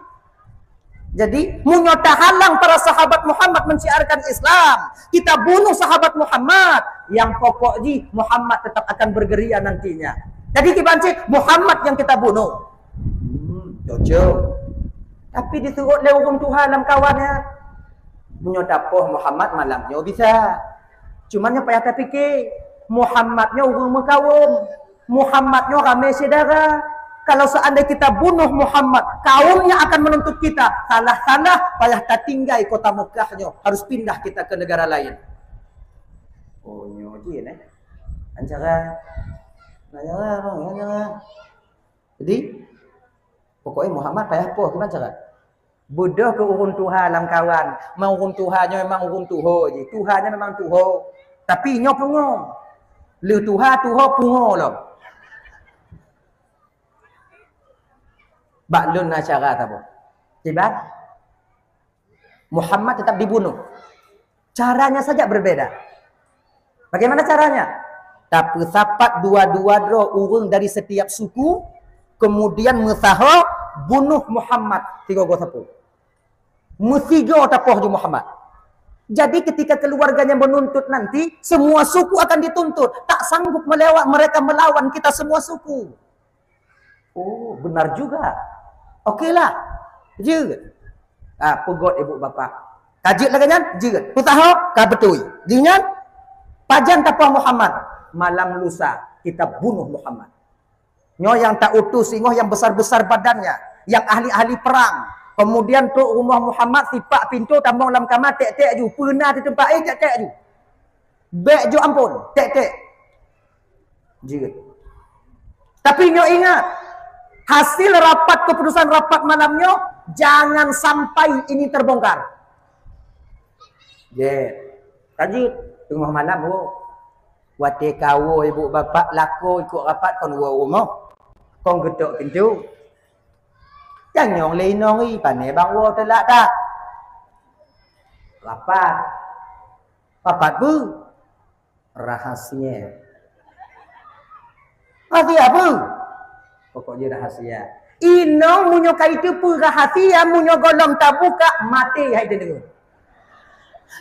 Jadi, meunyoe tahalang para sahabat Muhammad mensyiarkan Islam, kita bunuh sahabat Muhammad, yang pokok jih Muhammad tetap akan bergerilya nantinya. Jadi, kiban cit Muhammad yang kita bunuh. Hmm, cocok. Tapi disuruh lé ureuëng tuha lam kawan nyan, meunyoe tapoh Muhammad malam nyoe bisa. Cuma nyoe payah tapike, Muhammad nyoe ureuëng meukawöm. Muhammad nyoe ramé syedara. Kalau seandai kita bunuh Muhammad, kaumnya akan menuntut kita. Salah-salah, payah tatinggai kota Mekah nyoe, harus pindah kita ke negara lain. Oh, nyoe jih, eh. Ancara, ancara, ancara. Jadi, pokoknya Muhammad payah poh, gimana cara? Beudôh keu ureuëng tuha lam kawan. Memang ureuëng tuha nyoe memang ureuëng tuho jih. Tuha nyoe memang tuho. Tapi nyoe pungo. Lheueh tuha, tuho, pungo lom. Bak lôn na cara saboh. Kiban? Muhammad tetap dibunuh. Caranya saja berbeda. Bagaimana caranya? Tapeusapat dua-dua droe ureuëng dari setiap suku, kemudian meusaho bunuh Muhammad sigoe-goe sapo. Meusigoe tapoh ju Muhammad. Jadi ketika keluarganya menuntut nanti, semua suku akan dituntut. Tak sanggup melewat mereka melawan kita semua suku. Oh, benar juga. Oke lah. Jeuet. Ah, peugot ibu bapa. Ka jeuet lagée nyan, jeuet. Peusaho, ka beutôi. Jih nyan, pajan tapoh Muhammad. Malam lusa, kita bunuh Muhammad. Nyoe nyang ta utus singoh nyang besar-besar badannya, nyang ahli-ahli perang. Kemudian trok rumoh Muhammad, sipak pintoe, tamong lam kama, tek-tek ju. Peuna di teumpat, eh, tek-tek ju. Bék ju ampon, tek-tek. Jeuet. Tapi nyoe ingat, hasil rapat, keputusan rapat malam nyoe, jangan sampai ini terbongkar. Jeuet. Ka jeuet, teungoh malam, oh. Watée kawoe ibu bapak lakoe ikot rapat kon woe rumoh. Kon geutok pintoe. Nyang nyong lé inong i, pane bang woe teulak that. Rapat. Rapat peue? Rahasia. Rahasia peue? Pokok jih rahasia. Inong meunyoe ka iteupeue rahasia, meunyoe gohlom tabuka, maté hai teudeungoe.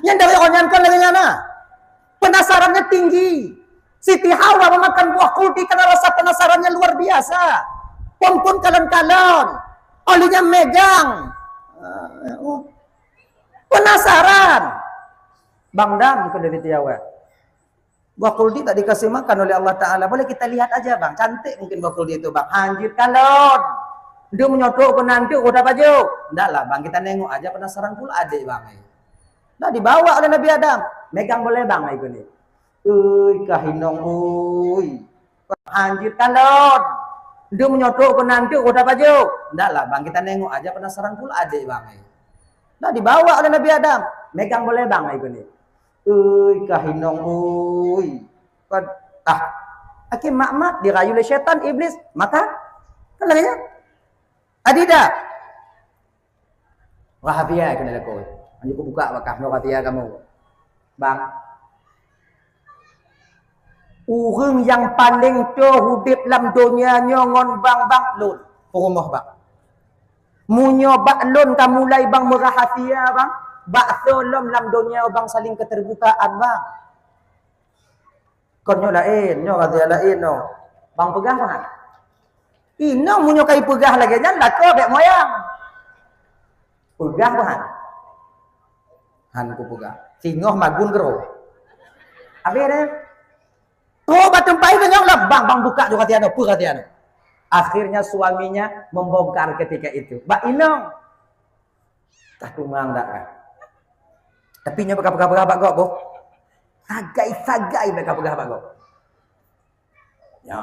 Nyan dari awak nyan kon lagée nyan na. Penasarannya tinggi. Siti Hawa memakan buah kuldi karena rasa penasarannya luar biasa. Phon-phon kalon-kalon. Olehnya megang. Ah, oh. Penasaran. Bang dam ke dari Tiawa. Buah kuldi tak dikasih makan oleh Allah Ta'ala. Boleh kita lihat aja bang. Cantik mungkin buah kuldi itu bang. Hanjit kalon. Dia menyotok ke nanti udah baju. Ndak lah bang. Kita nengok aja penasaran pula adik bang. Dah dibawa oleh Nabi Adam. Megang boleh bang ikut ni. Ui, kah inong, ui. Hanjeuet kalon. Ndeuk meunyoe trok keunan teuk, oh, tapajoh. Ndak lah, Bang, kita nengok aja, penasaran pula adek Bang, eh. Dah dibawa oleh Nabi Adam. Megang boleh, Bang, ikut ni. Ui, kah inong, ui. Kan, ah, akhé mat-mat dirayu lé syaitan, iblis. Maka, kan lagèe nyan. Adida. Rahasia keuneuk lakoe. Hanjeuet kubuka bak kah, nyoe rahasia kamoe. Bang. Ureueng nyang paleng toh udép lam donya nyoe ngon bang, bang, lôn. Peurumoh bang. Meunyoe bak lôn ka mulai bang meurahasia bang, bak soe lom lam donya bang saling keterbukaan bang. Kon nyoe laén, nyoe rahasia laén nyoe. Bang peugah bang. Inong meunyoe ka ipeugah lagèe nyan, lakoe bèk moyang. Peugah bang. Han kupeugah. Singoh magun keudroe. Habéh deh. Trok bak teumpat itu nyang lom, bang, bang buka tu rahasia nyoe, peue rahasia nyoe. Akhirnya suaminya membongkar ketika itu. Bak inong. Kah tumang dak kah? Tapi nyoe bèk kapeugah-peugah bak gob, boh. Sagai-sagai bèk kapeugah bak gob. Ya.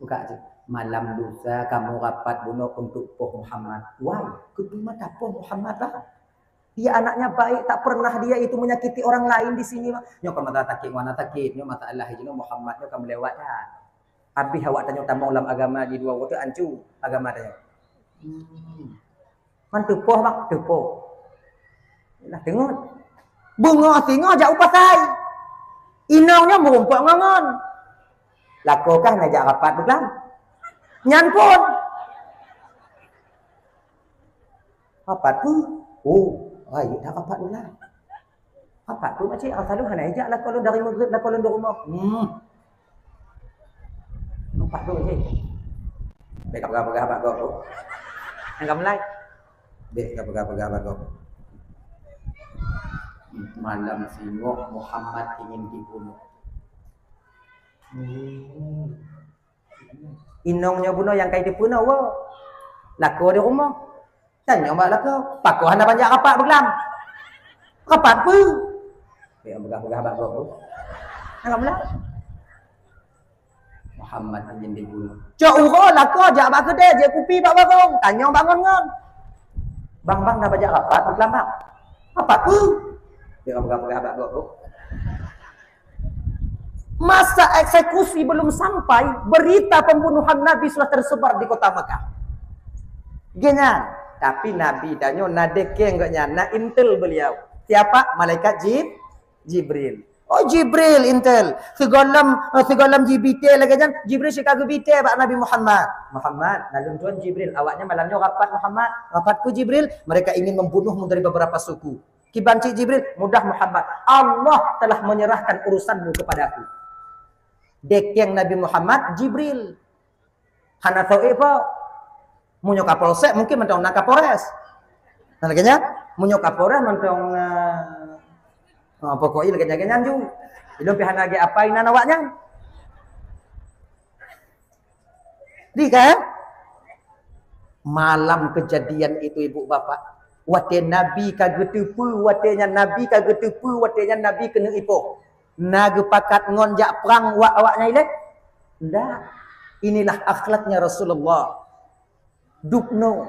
Buka cit. Malam lusa kamoe rapat bunoe untuk poh Muhammad. Wai, keupeue mata poh Muhammad lah? Dia anaknya baik, tak pernah dia itu menyakiti orang lain di sini, Bang. Nyoe ka masalah sakét, ngon sakét, nyoe masalah jinoe Muhammad nyoe ka meulewat dah. Habéh awak tanyoe tamong lam agama di dua woe teu ancu agama tanyoe. Hmm. Man teupoh, Bang, teupoh. Lah teungeut. Beungoh singoh jak u pasai. Inong nyoe meurumpok ngon ngon. Lakoe kah na jak rapat beuklam. Nyan pun. Rapat peue? Oh, rayeuk that rapat beuklam. Rapat peue makcik? Asai lôn hana ijak lakoe lôn dari Maghrib, lakoe lôn di rumoh. Hmm. Rapat peue makcik? Bèk kapeugah-peugah bak gob. Nyang ka mulai. Bèk kapeugah-peugah bak gob. Malam singoh Muhammad ingin dibunuh. Hmm. Inong nyoe bunoe nyang ka jiteupeue na woe. Lakoe di rumoh. Tanyong bak lakoe, "Pakon hana banjak rapat beuklam?" "Rapat peue?" Bèk peugah-peugah bak gob. Alhamdulillah. Muhammad ingin dibunuh. Cok uroe lakoe jak bak keudè, jép kupi bak warong. Tanyong bak ngon-ngon. "Bang, bang, na banjak rapat beuklam, bang?" "Rapat peue?" Bèk peugah-peugah bak gob. Masa eksekusi belum sampai, berita pembunuhan Nabi sudah tersebar di kota Mekah. Geuh nyan, tapi Nabi tanyoe na dekeng geuh nyan, na intel beliau. Siapa? Malaikat Jib-, Jibril. Oh, Jibril intel. Sigohlom, eh, sigohlom jibité lagèe nyan, Jibril sika geubité bak Nabi Muhammad. "Muhammad, na lôn tuan Jibril, awaknyan malam nyoe rapat Muhammad." "Rapat peue Jibril?" "Mereka ingin membunuhmu dari beberapa suku." "Kiban cit Jibril?" "Mudah Muhammad, Allah telah menyerahkan urusanmu kepadaku." Dekeng Nabi Muhammad Jibril. Hana soe po. Meunyoe Kapolsek mungkin mantong na Kapolres. Nah, lagèe nyan, meunyoe Kapolres mantong, eh, ah, pokoknya lagèe nyan, lagèe nyan ju. Ilôn pih hana lagèe apa inan awaknyan. Di kan? Malam kejadian itu, ibu bapak, watèe Nabi ka geuteupeue, watèe nyan Nabi ka geuteupeue, watèe nyan Nabi keuneuk ipoh. Na geupakat ngon jak prang wak awaknyan ilèe? Ndak. Inilah akhlaknya Rasulullah. Dubnoe.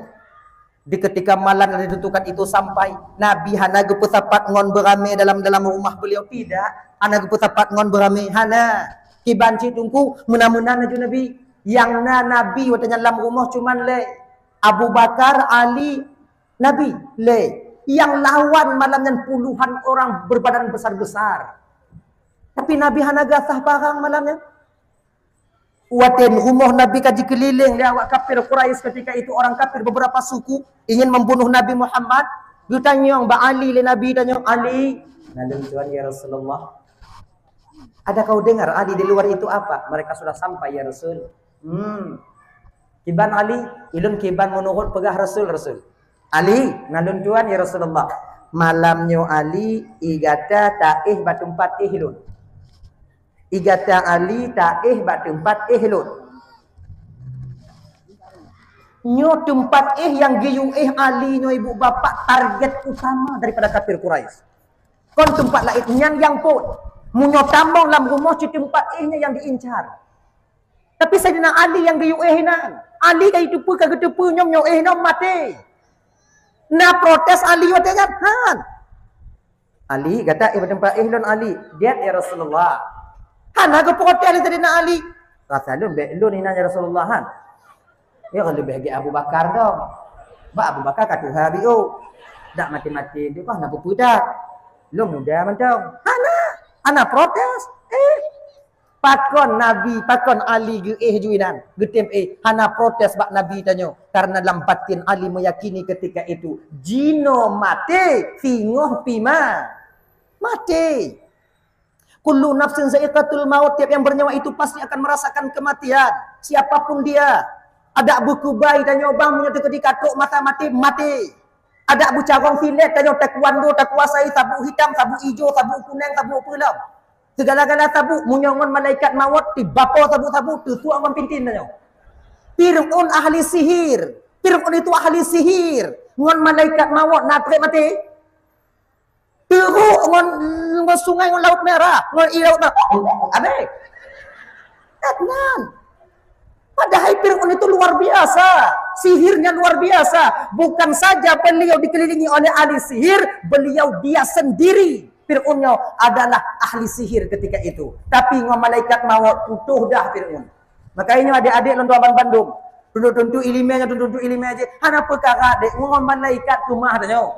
Di ketika malam yang ditentukan itu sampai, Nabi hana geupeusapat ngon beuramé dalam, dalam rumah beliau, tidak. Hana geupeusapat ngon beuramé, hana. Kiban cit Teungku, meunan-meunan laju Nabi. Nyang na Nabi watèe nyan lam rumoh cuman lé Abu Bakar, Ali, Nabi, lé. Nyang lawan malam nyan puluhan orang berbadan besar-besar. Tapi Nabi hana gasah parang malam nyan. Watèe rumoh Nabi ka jikeulileng lé awak kafir Quraisy ketika itu, orang kafir beberapa suku ingin membunuh Nabi Muhammad, geutanyong bak Ali lé Nabi, tanyong, "Ali, na lôn tuan ya Rasulullah, ada kau dengar Ali di luar itu apa?" "Mereka sudah sampai ya Rasul." "Hmm. Kiban Ali?" "Ilôn kiban meunurot peugah Rasul, Rasul." "Ali, na lôn tuan ya Rasulullah, malam nyoe Ali, i gata taéh bak teumpat éh lôn." I gata Ali taéh bak teumpat éh lôn. Nyoe teumpat éh nyang geuyue éh Ali nyoe, ibu bapak, target utama daripada kafir Quraisy. Kon teumpat laén, nyan nyang phôn. Meunyoe tamong lam rumoh cit teumpat éh nyan nyang diincar. Tapi Saidina Ali nyang geuyue éh inan. Ali ka jiteupeue, ka geuteupeue nyoe meunyoe éh inan maté. Na protes Ali watée nyan? Han. "Ali, gata éh bak teumpat éh lôn, Ali." "Diet, ya Rasulullah." Hana geuprotes lé Saidina Ali. "Rasa lôn bék lôn inan, ya Rasulullah, han." Ya, leubeh gét Abu Bakar dong. Bak Abu Bakar ka tuha biôh. Dak maté-maté tu kah na peue-peue dak. Lôn muda mantong. Hana, hana protes. Eh, pakon Nabi, pakon Ali geuéh ju inan, geutem éh, hana protes bak Nabi tanyoe. Karena lam batin Ali meyakini ketika itu, jinoe maté, singoh pih ma-, maté. "Kullu nafsin za'iqatul maut," tiap yang bernyawa itu pasti akan merasakan kematian, siapapun dia. Adak beukubai tanyoe bang, meunyoe teukeudi ka trok masa maté, maté. Adak beucarông silet tanyoe, taekwondo takuasai, sabuk hitam, sabuk ijo, sabuk kuneng, sabuk peulom. Segala-gala sabuk, meunyoe ngon malaikat mawöt, tibapo sabuk-sabuk, teusuak ngon pintin tanyoe. Fir'aun ahli sihir. Fir'aun itu ahli sihir. Ngon malaikat mawöt na trép maté. Teurok ngon, ngon sungai, ngon Laut Merah, ngon i Laut Merah. Habéh. Dak nan. Padahai Fir'aun itu luar biasa. Sihirnya luar biasa. Bukan saja beliau dikelilingi oleh ahli sihir, beliau dia sendiri, Fir'aun nyoe, adalah ahli sihir ketika itu. Tapi ngon malaikat mawöt putôh dah Fir'aun. Makanya nyoe adék-adék lôn tuan bandum. Tuntut-tuntut iéleumé nyoe, tuntut-tuntut iéleumé jih. Hana peukara dek ngon malaikat keumah tanyoe.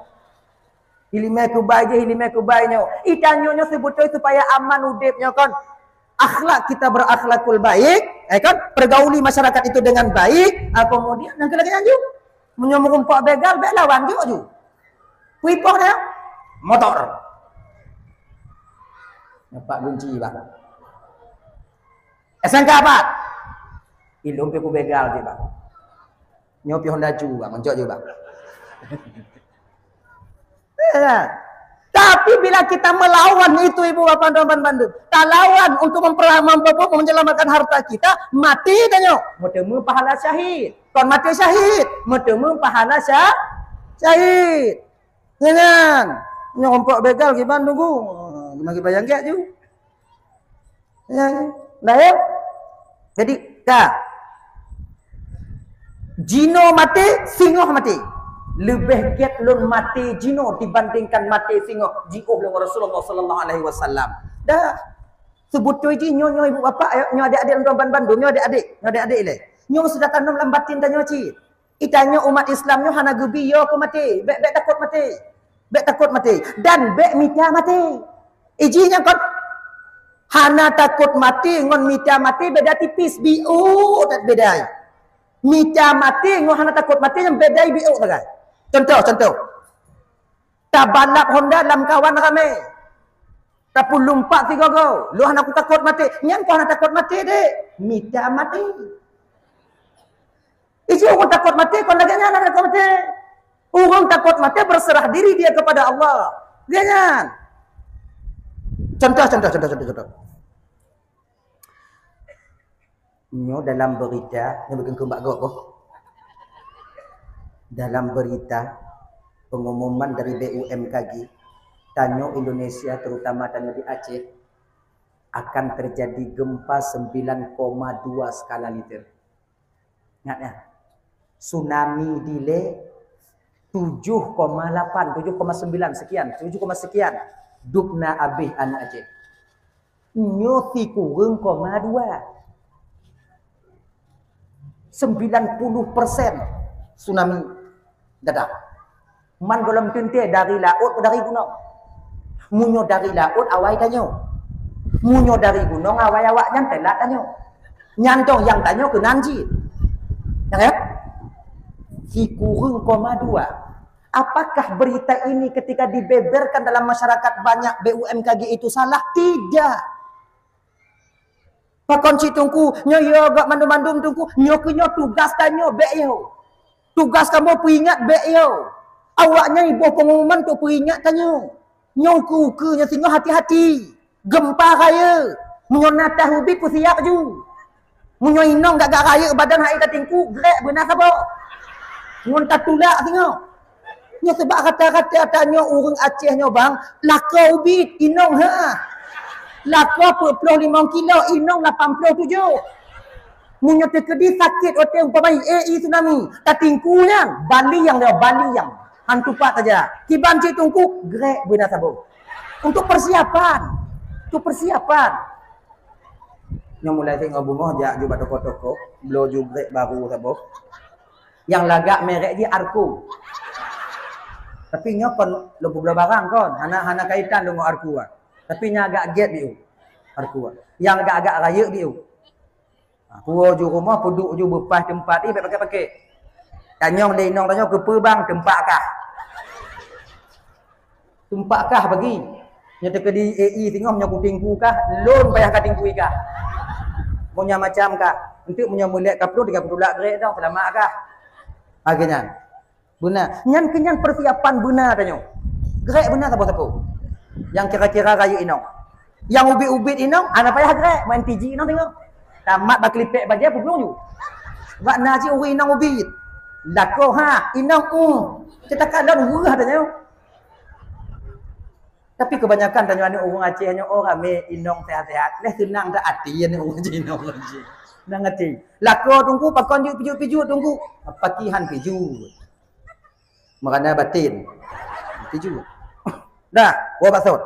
Iéleumé kubai jih, iéleumé kubai nyoe. Itanyoe nyoe seubeutôi supaya aman udép nyoe kon. Akhlak kita berakhlakul baik, eh kan? Pergauli masyarakat itu dengan baik, ah, kemudian nyang keu lagèe nyan ju. Meunyoe meurumpok begal, bèk lawan ju ju. Kuipoh dah. Motor. Nampak gunci, Bang. S M K apat. Ilôn pih ku begal je, Bang. Nyoe pih Honda ju, Bang. Mencok ju, Bang. Ya. Tapi bila kita melawan itu, ibu bapak teman bandum, talawan untuk memper-, memper-, menyelamatkan harta kita, mati tanyoe. Meuteumé pahala syahid. Kon mati syahid, meuteumé pahala sya-, syahid. Nyan, nyan. Nyoe rompok begal kiban tunggu. Gimana kiban yang gek ju? Ya, ya. Dah ya? Jadi, ka. Jinoe maté, singoh maté. Leubeh gét lôn maté jinoe dibandingkan maté singoh, jiôh lé Rasulullah sallallahu alaihi wasallam. Dah. Seubeutôi jih nyoe, nyoe ibu bapak, nyoe adék-adék lôn ban bandum, nyoe adék-adék, nyoe adék-adék ilée. Nyoe sudah tanom lam batin tanyoe cit. Itanyoe umat Islam nyoe hana geubi yo keu maté. Bèk, bèk takot maté. Bèk takot maté. Dan bèk mita maté. Iji nyang kon hana takot maté ngon mita maté beda tipis. Biôh that beda. Mita maté ngon hana takot maté nyang beda biôh sagai. Contoh, contoh. Tabalap Honda lam kawan ramé. Tapulumpak sigogo. Lôn hana kutakot maté. Nyan kon hana takot maté deh. Mita maté. Iji ureuëng takot maté, kon lagée nyan takot maté. Ureuëng takot maté berserah diri dia kepada Allah. Dia nyan. Contoh, contoh, contoh, contoh, contoh. Nyoe dalam berita, nyoe bikin keumbak gok boh. Dalam berita pengumuman dari B U M K G, tanyoe Indonesia, terutama tanyoe di Aceh, akan terjadi gempa sembilan koma dua skala Richter. Ingat ya, tsunami dilée tujuh koma lapan, tujuh koma sembilan sekian, tujuh koma sekian. Dubna abéh aneuk Aceh. Nyoe sikureueng koma dua. Sembilan puluh persen tsunami dadah. Man gohlom teuntée dari laôt atau dari gunong. Meunyoe dari laôt awai tanyoe. Meunyoe dari gunong awai awaknyan teulat tanyoe. Nyan dong nyang tanyoe keunan cit. Nyang ya? Sikureueng koma dua. Apakah berita ini ketika dibeberkan dalam masyarakat banyak B U M K G itu salah? Tidak. Pakon cit Teungku, nyoe yo gak mandum-mandum Teungku, nyoe keuh nyoe tugas tanyoe bék yo. Tugas kamoe peuingat bék yo. Awaknyan iboh pengumuman untuk peuingat tanyoe. Nyoe ukeue-ukeue nyoe singoh hati-hati. Gempa raya. Meunyoe na tah ubit peusiap ju. Meunyoe inong gagak raya badan hai ka tingku, grek beuna saboh. Ngon tatulak singoh. Nyoe sebab kata-kata tanyoe ureuëng Aceh nyoe bang, lakoe ubit, inong ha. Lakoe peuet ploh limong kilo, inong lapan ploh tujoh. Meunyoe teukeudi sakét watée umpama i, eh, i tsunami, tatingku nyan, bali nyang lewat, bali nyang. Han tupat saja. Kiban cit teungku, grek beuna saboh. Untuk persiapan. Untuk persiapan. Nyoe mulai tengok bungoh jak ju bak toko-toko, bloe ju grek baru saboh. Nyang lagak merek jih Arku. Tapi nyoe kon lôn peubloe barang kon, hana, hana kaitan deungon Arku ah. Tapi nyan agak gét biu. Arku ah. Nyang agak-agak rayeuk biu. Ha, puwoe ju rumoh, peuduek ju beupaih teumpat, ih, bèk paké-paké. Tanyong lé inong tanyoe keupeue bang teumpat kah? Teumpat kah bagi? Nyoe teukeudi A I singoh meunyoe kutingku kah, lôn payah katingkui kah? Meunyoe macam kah? Enteuk meunyoe meulét kaplong tiga puluh lak grek dong, seulamat kah? Ha, geuh nyan. Beuna. Nyan keuh nyan persiapan beuna tanyoe. Grek beuna saboh-saboh. Nyang kira-kira rayeuk inong. Nyang ubit-ubit inong, hana payah grek, main T G inong tengok. Tamat bak klipek bajée peuplong ju. Bak na cit ureueng inong ubit. Lakoe ha, inong u. Cit takalon weueh tanyoe. Tapi kebanyakan tanyoe aneuk ureueng Aceh nyoe, oh, ramé inong sehat-sehat. Leh seunang that até aneuk ureueng Aceh, inong ureueng Aceh. Seunang até. Lakoe teungku pakon jeuet pijuet-pijuet teungku. Paki han pijuet. Meurana batin. Pijuet. Dah, woe baksot.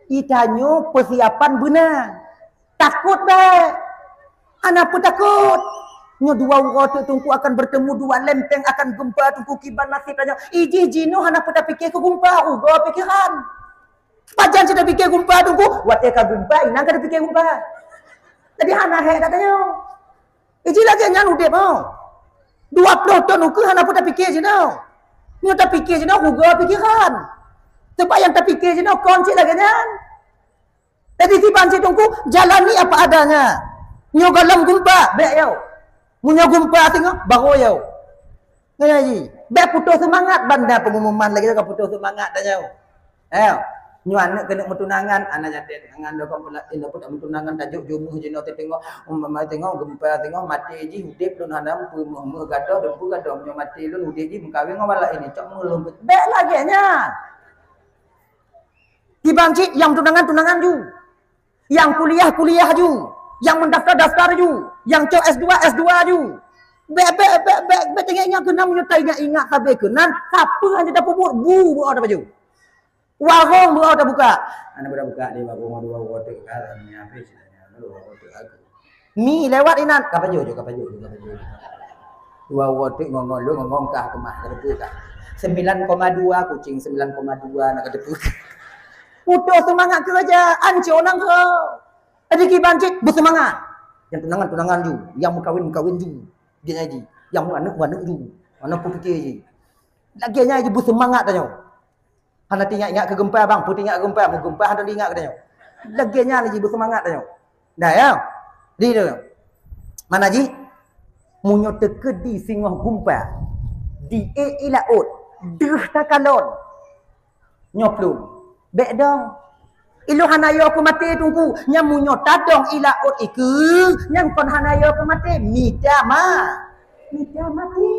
Itanyoe persiapan beuna. Takot bèk. Hana peutakot. Nyoe dua uroe teuk teungku akan bertemu, dua lempeng akan gempa teungku, kiban nasib tanyoe. Ijih jinoe hana peue tapike keu gempa, rugoe pikeran. Pajan cit tapike gempa teungku, watèe ka gempa, inan ka tapike gempa. Jadi hana hék that tanyoe. Ijih lagèe nyan udép, oh. Dua ploh thon ukeue hana peue tapike jinoe. Nyoe tapike jinoe rugoe pikeran. Sebab nyang tapike jinoe kon cit lagèe nyan. Jadi kiban cit teungku, jalani apa adanya. Nyoe gohlom gempa, bèk yo. Meunyoe gempa singoh, barô yo. Nyan jih. Bèk putôh seumangat, banda pengumuman lagèe ka putôh seumangat tanyoe. Ayo. Nyoe aneuk keuneuk meutunangan, hana jadi tunangan, dua kon pula, indak peudak meutunangan, tajok jumeuh jinoe teuteungoh, umpama teungoh gempa, teungoh maté jih, udép lôn hana peue meuh-meuh gadoh, dum peue gadoh, meunyoe maté lôn, udép jih meukawen ngon walak ini, cok meuh lôn. Bèk lagèe nyan. Kiban cit nyang tunangan, tunangan ju. Nyang kuliah, kuliah ju. Nyang meudaftar, daftar ju. Nyang cok S dua, S dua ju. Bèk, bèk, bèk, bèk, bèk teuingat-ingat keunan, meunyoe taingat-ingat sabe keunan, sapeue nyang tapeubuet, bu beuo tapaju. Warong beuo tabuka. Hana beuo tabuka di warong, dua uroe teuk ka, ni habéh ceritanya, dua uroe teuk aku. Mi lewat inan, ka pajoh ju, ka pajoh ju, ka pajoh ju. Dua uroe teuk ngon-ngon lôn, ngon-ngon kah keumah, ka teupeu kah. Sembilan koma dua kucing, sembilan koma dua nak ka teupeu kah. Putôh seumangat keureuja, ancô nanggroe. Jadi kiban cit beuseumangat. Nyang tunangan, tunangan ju, nyang meukawen, meukawen ju. Dia nyan jih, nyang meuaneuk, meuaneuk ju. Hana peue pike jih. Lagèe nyan jih beuseumangat tanyoe. Hana teuingat-ingat keu gempa bang, peue teuingat keu gempa, meugeugempa hana teuingat keu tanyoe. Lagèe nyan jih beuseumangat tanyoe. Nah ya. Di tu. Mana jih? Meunyoe teukeudi singoh gempa, di ék i laôt, deuh takalon. Nyoe plueng. Bèk dong. Ilôn hana yo keu maté teungku. Nyan meunyoe tadong i laôt ikeue, nyan kon hana yo keu maté. Mita ma. Mita maté.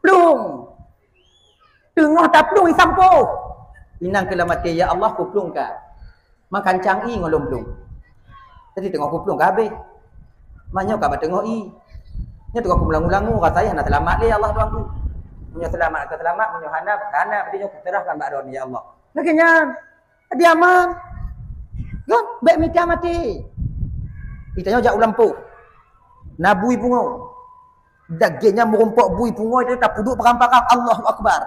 Plueng. Teungoh taplueng isampoe. Inan keu lam até, "Ya Allah, kuplueng ka." Makancang ié ngon lôn plueng. Jadi teungoh kuplueng ka habéh. Manyoe ka bak teungoh ié. Nyoe teungoh kumeulangu-langu, rasa hana seulamat lé, ya Allah Tuhanku. Meunyoe seulamat ka seulamat, meunyoe hana, hana, berarti nyoe kuserahkan bak droeneuh, ya Allah. Lagèe nyan. Diaman. Kan? Bèk mita maté. Itanyoe jak u lampôh. Na bui pungo. Lagèe nyan meurumpok bui pungo itu tapeuduek parang-parang, Allahu Akbar.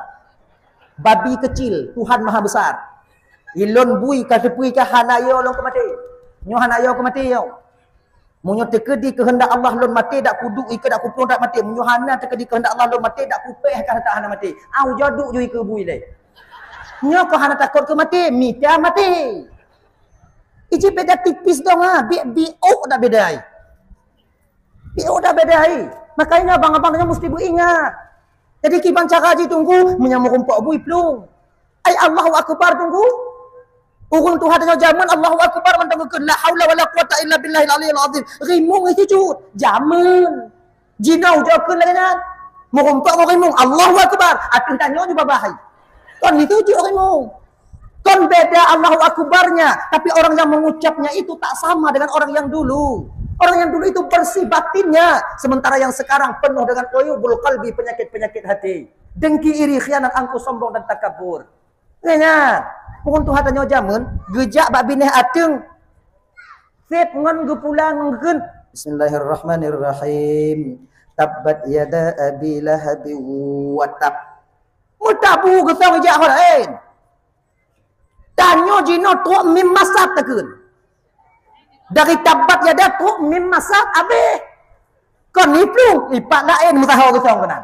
Babi kecil, Tuhan Maha Besar. Ilôn bui ka teupeu ka hana yo lôn keu maté. Nyoe hana yo keu maté nyoe. Meunyoe teukeudi keuheundak Allah lôn maté, dak kuduek ikeue, dak kuplueng, dak maté. Meunyoe hana teukeudi keuheundak Allah lôn maté, dak kupéh ka dak hana maté. Au jaduk ju ikeue bui lé. Nyoe keuh hana takot keu maté, mita maté. Iji beda tipis dong ha, bi, biôk dak beda ai. Biôk dak beda ai. Makanya abang-abang nyoe mesti beuingat. Jadi kiban cara jih teungku, meunyoe meurumpok bui plueng. Ai Allahu Akbar teungku. Ureueng tuha tanyoe jameun Allahu Akbar mantong geukheun, "La haula wala quwata illa billahil aliyil azim." Rimueng sujud. Jameun. Jinoe ujoe kheun lagèe nyan. Meurumpok ngon rimueng, Allahu Akbar. Ateueh tanyoe ju babah hai. Kon ni sujud rimueng. Kon beda Allahu Akbarnya, tapi orang yang mengucapnya itu tak sama dengan orang yang dulu. Orang yang dulu itu bersih batinnya, sementara yang sekarang penuh dengan uyubul qalbi, penyakit-penyakit hati. Dengki, iri, khianat, angkuh, sombong dan takabur. Nyan, pun Tuhan tanyoe jameun geujak bak binéh ateueng, sép ngon geupula ngon geun. Bismillahirrahmanirrahim. Tabbat yada abi lahabi wa tab. Meutabu geusong jak ho laén. Tanyoe jinoe trok mim masat takheun. Dari tabbat yada trok mim masat abéh. Kon iplueng, ipat laén meusaho geusong keunan.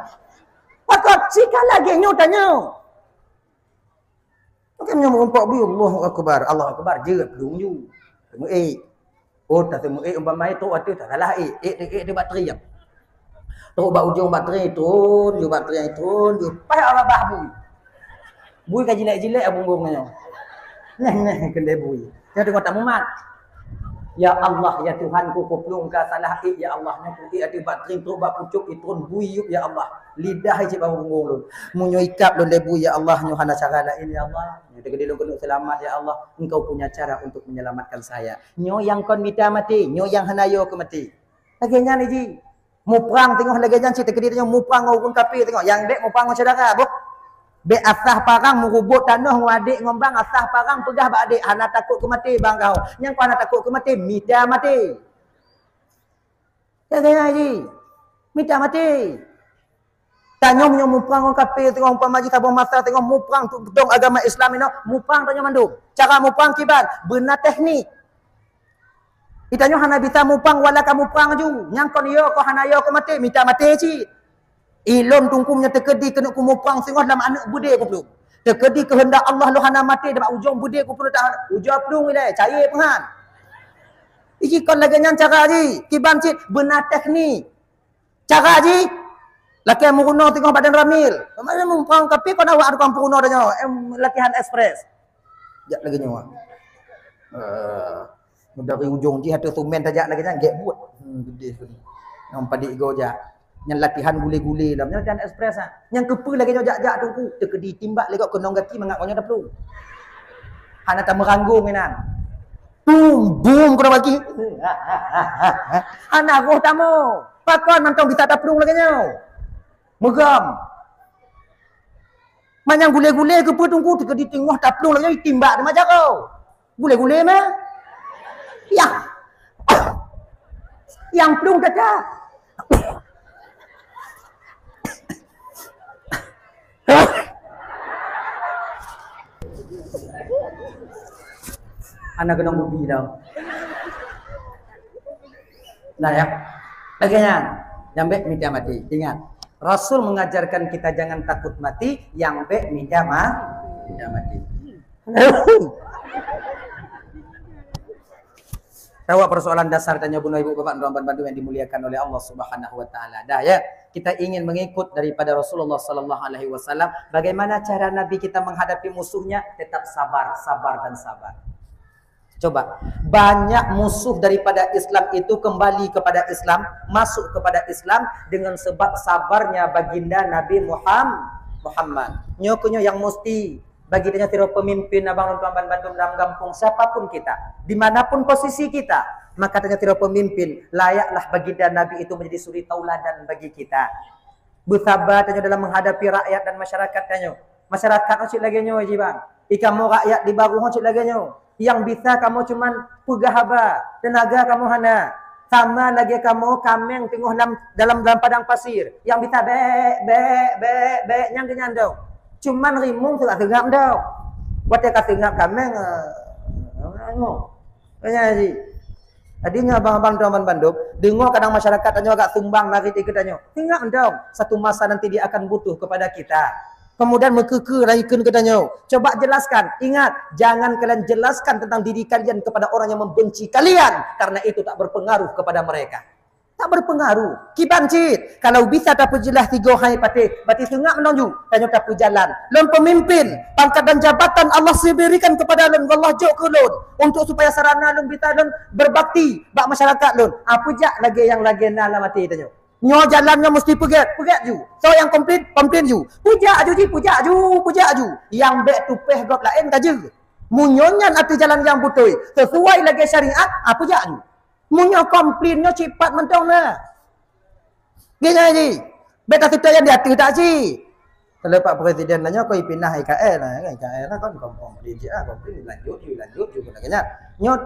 Pakon sika lagée nyoe tanyoe. Maka nyoe meurumpok bui, Allahu Akbar, Allahu Akbar, jeuet plueng ju. Meuék. Oh, taseumeuk ék umpama trok ateueh, tak salah ék. Ék, ék, ék di bakteri jam. Trok bak ujong bakteri, turun, ju bakteri turun, ju paih arah bah bui. Bui ka jilek-jilek punggong nyoe. Neh, neh, keundai bui. Nyoe teungoh tamumat. Ya Allah, ya Tuhanku, kuplueng ka salah ék, ya Allah. Nyoe ku ék ateueh bakteri, trok bak pucok, iturun bui yup, ya Allah. Lidah cit bak punggong lôn. Meunyoe ikab lôn lé bui, ya Allah, nyoe hana cara laén, ya Allah. Nyoe teukeudi lôn keuneuk seulamat, ya Allah. Engkau punya cara untuk menyelamatkan saya. Nyoe nyang kon mita maté, nyoe nyang hana yo keu maté. Lagée nyan ji. Muprang teungoh lagée nyan cit teukeudi tanyoe muprang ngon ureuëng kafé teungoh. Nyang bék muprang ngon syedara, boh. Bék asah parang meurubot tanoh ngon adék ngon bang, asah parang peugah bak adék, hana takot keu maté bang kau. Nyang kau hana takot keu maté, mita maté. Lagée nyan ji. Mita maté. Tanyoe meunyoe muprang ngon kafé teungoh, umpama jih saboh masa teungoh muprang tu-, teuntang agama Islam inoe, muprang tanyoe mandum. Cara muprang kiban, beuna teknik. Di tanyoe hana bisa muprang wala ka muprang ju. Nyang kon yo, kon hana yo keu maté, mita maté cit. Ilôn Teungku meunyoe teukeudi keuneuk kumuprang singoh lam aneuk beudé kuplueng. Teukeudi keuheundak Allah lôn hana maté, bak ujong beudé kuplueng tahan. Ujoe plueng ilée, cayée peungan. Iji kon lagée nyan cara jih, kiban cit beuna teknik. Cara jih, lakée meurunoe teungoh badan ramil. Keumarin muprang, tapi kon awak tukang peurunoe tanyoe, em, latihan ekspres. Jak lagée nyoe. Eh, dari ujong jih ateueh sumen tajak lagée nyan, gét buet. Hmm, geudeh tu. Nyang padit go jak. Nyan latihan gule-gule lam, nyan latihan ekspres ah. Nyang keupeue lagée nyoe jak-jak Teungku, teukeudi timbak lé gob keunong gaki mangat gobnyan taplueng. Hana tameuranggong inan. Bum, bum, keunong gaki. Hana roh tamoe. Pakon mantong bisa taplueng lagée nyoe. Meugam. Manyang gule-gule keupeue Teungku, teukeudi teungoh taplueng lagée nyoe, timbak teuma jaroe. Gule-gule meh. Yah. Nyang plueng teuka. Hana keunong gubi tau. Nah ya. Lagée nyan, nyang bék mita maté. Ingat, Rasul mengajarkan kita jangan takut mati, nyang bék mita ma-, mita maté. Tawa persoalan dasar tanyoe bunoe ibu bapak dan bandum yang dimuliakan oleh Allah Subhanahu wa taala. Dah ya, kita ingin mengikut daripada Rasulullah sallallahu alaihi wasallam. Bagaimana cara Nabi kita menghadapi musuhnya? Tetap sabar, sabar dan sabar. Coba, banyak musuh daripada Islam itu kembali kepada Islam, masuk kepada Islam dengan sebab sabarnya baginda Nabi Muham-, Muhammad. Nyoe keuh nyoe yang mesti bagi tanyoe sidroe pemimpin abang lôn tuan ban bandum dalam gampông, siapapun kita, di mana pun posisi kita, maka tanyoe sidroe pemimpin, layaklah baginda Nabi itu menjadi suri tauladan bagi kita. Beusaba tanyoe dalam menghadapi rakyat dan masyarakat tanyoe. Masyarakat nyoe cit lagée nyoe jih bang. Ikamoe rakyat di baroe nyoe cit lagée nyoe. Nyang bisa kamoe cuman peugah haba, teunaga kamoe hana. Sama lagée kamoe kaméng teungoh lam, dalam, dalam padang pasir. Nyang bisa bék, bék, bék, bék, nyang geuh nyan dong. Cuman rimueng seungab-seungab dong. Watée ka seungab kaméng, eh, nyoe. Nyan jih. Jadi nyoe abang-abang tuan ban bandum, deungoe kadang masyarakat tanyoe agak sumbang lari di geutanyoe. Ingat mantong, satu masa nanti dia akan butuh kepada kita. Kemudian meukeukeu lagi keu geutanyoe. Coba jelaskan, ingat, jangan kalian jelaskan tentang diri kalian kepada orang yang membenci kalian, karena itu tak berpengaruh kepada mereka. Tak berpengaruh. Kiban cit, kalau bisa tapeujeulaih tiga hai patéh, berarti seungab mantong ju, tanyoe tapeujalan. Lôn pemimpin, pangkat dan jabatan Allah berikan kepada lôn, Allah jok keu lôn, untuk supaya sarana lôn bisa lôn berbakti bak masyarakat lôn. Ah, peujak lagée nyang lagée na lam até tanyoe. Nyoe jalan nyoe mesti peugét, peugét ju. Soe nyang komplain, komplain ju. Peujak ju jih, peujak ju, peujak ju. Nyang bék tupéh gob laén ka jeuet. Meunyoe nyan ateueh jalan nyang beutôi, sesuai lagèe syariat, ah, peujak ju. Meunyoe komplain nyoe sifat mantong na. Geuh nyan jih. Bèk taseutôt nyang di ateueh tak cit. Kalau Pak Presiden nyoe keu ipinah I K L lah, kan? I K L lah kan, komplain cit ah, komplain lanjut ju, lanjut ju, keunan nyan. Nyoe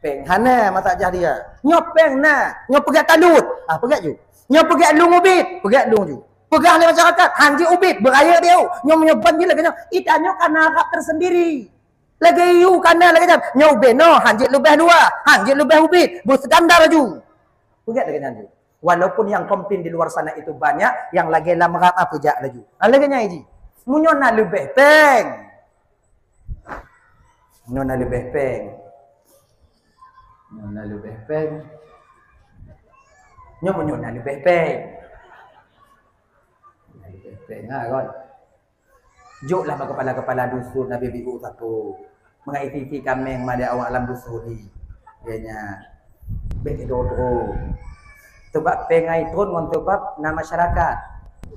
péng hana masak jah dia. Nyoe péng na, nyoe peugèt talut. Ah, peugèt ju. Nyoe peugèt lôn ubit, peugèt lôn ju. Peugah lé masyarakat, hanjeuet ubit, beurayeuk dia. Nyoe meunyoe ban jih lagèe nyoe, ita nyoe ka na rab tersendiri. Lagèe yue ka na lagèe nyan, nyoe ubé noh, hanjeuet leubeh luwa, hanjeuet leubeh ubit, beustandar laju. Peugèt lagèe nyan ju. Walaupun yang komplain di luar sana itu banyak, yang lagèe lam rab ah peujak laju. Ha, lagèe nyan jih. Meunyoe na leubeh péng. Meunyoe na leubeh péng. Meunyoe na leubeh péng. Nyoe meunyoe na leubeh péng. Na leubeh péng, ha, kon. Jôklah bak kepala-kepala dusun, na biôh-biôh sapeue. Mangat isi-isi kaméng ma di awak lam dusun ni. Dia nyan. Bèk droe-droe. Sebab péng nyan trôn ngon sebab na masyarakat.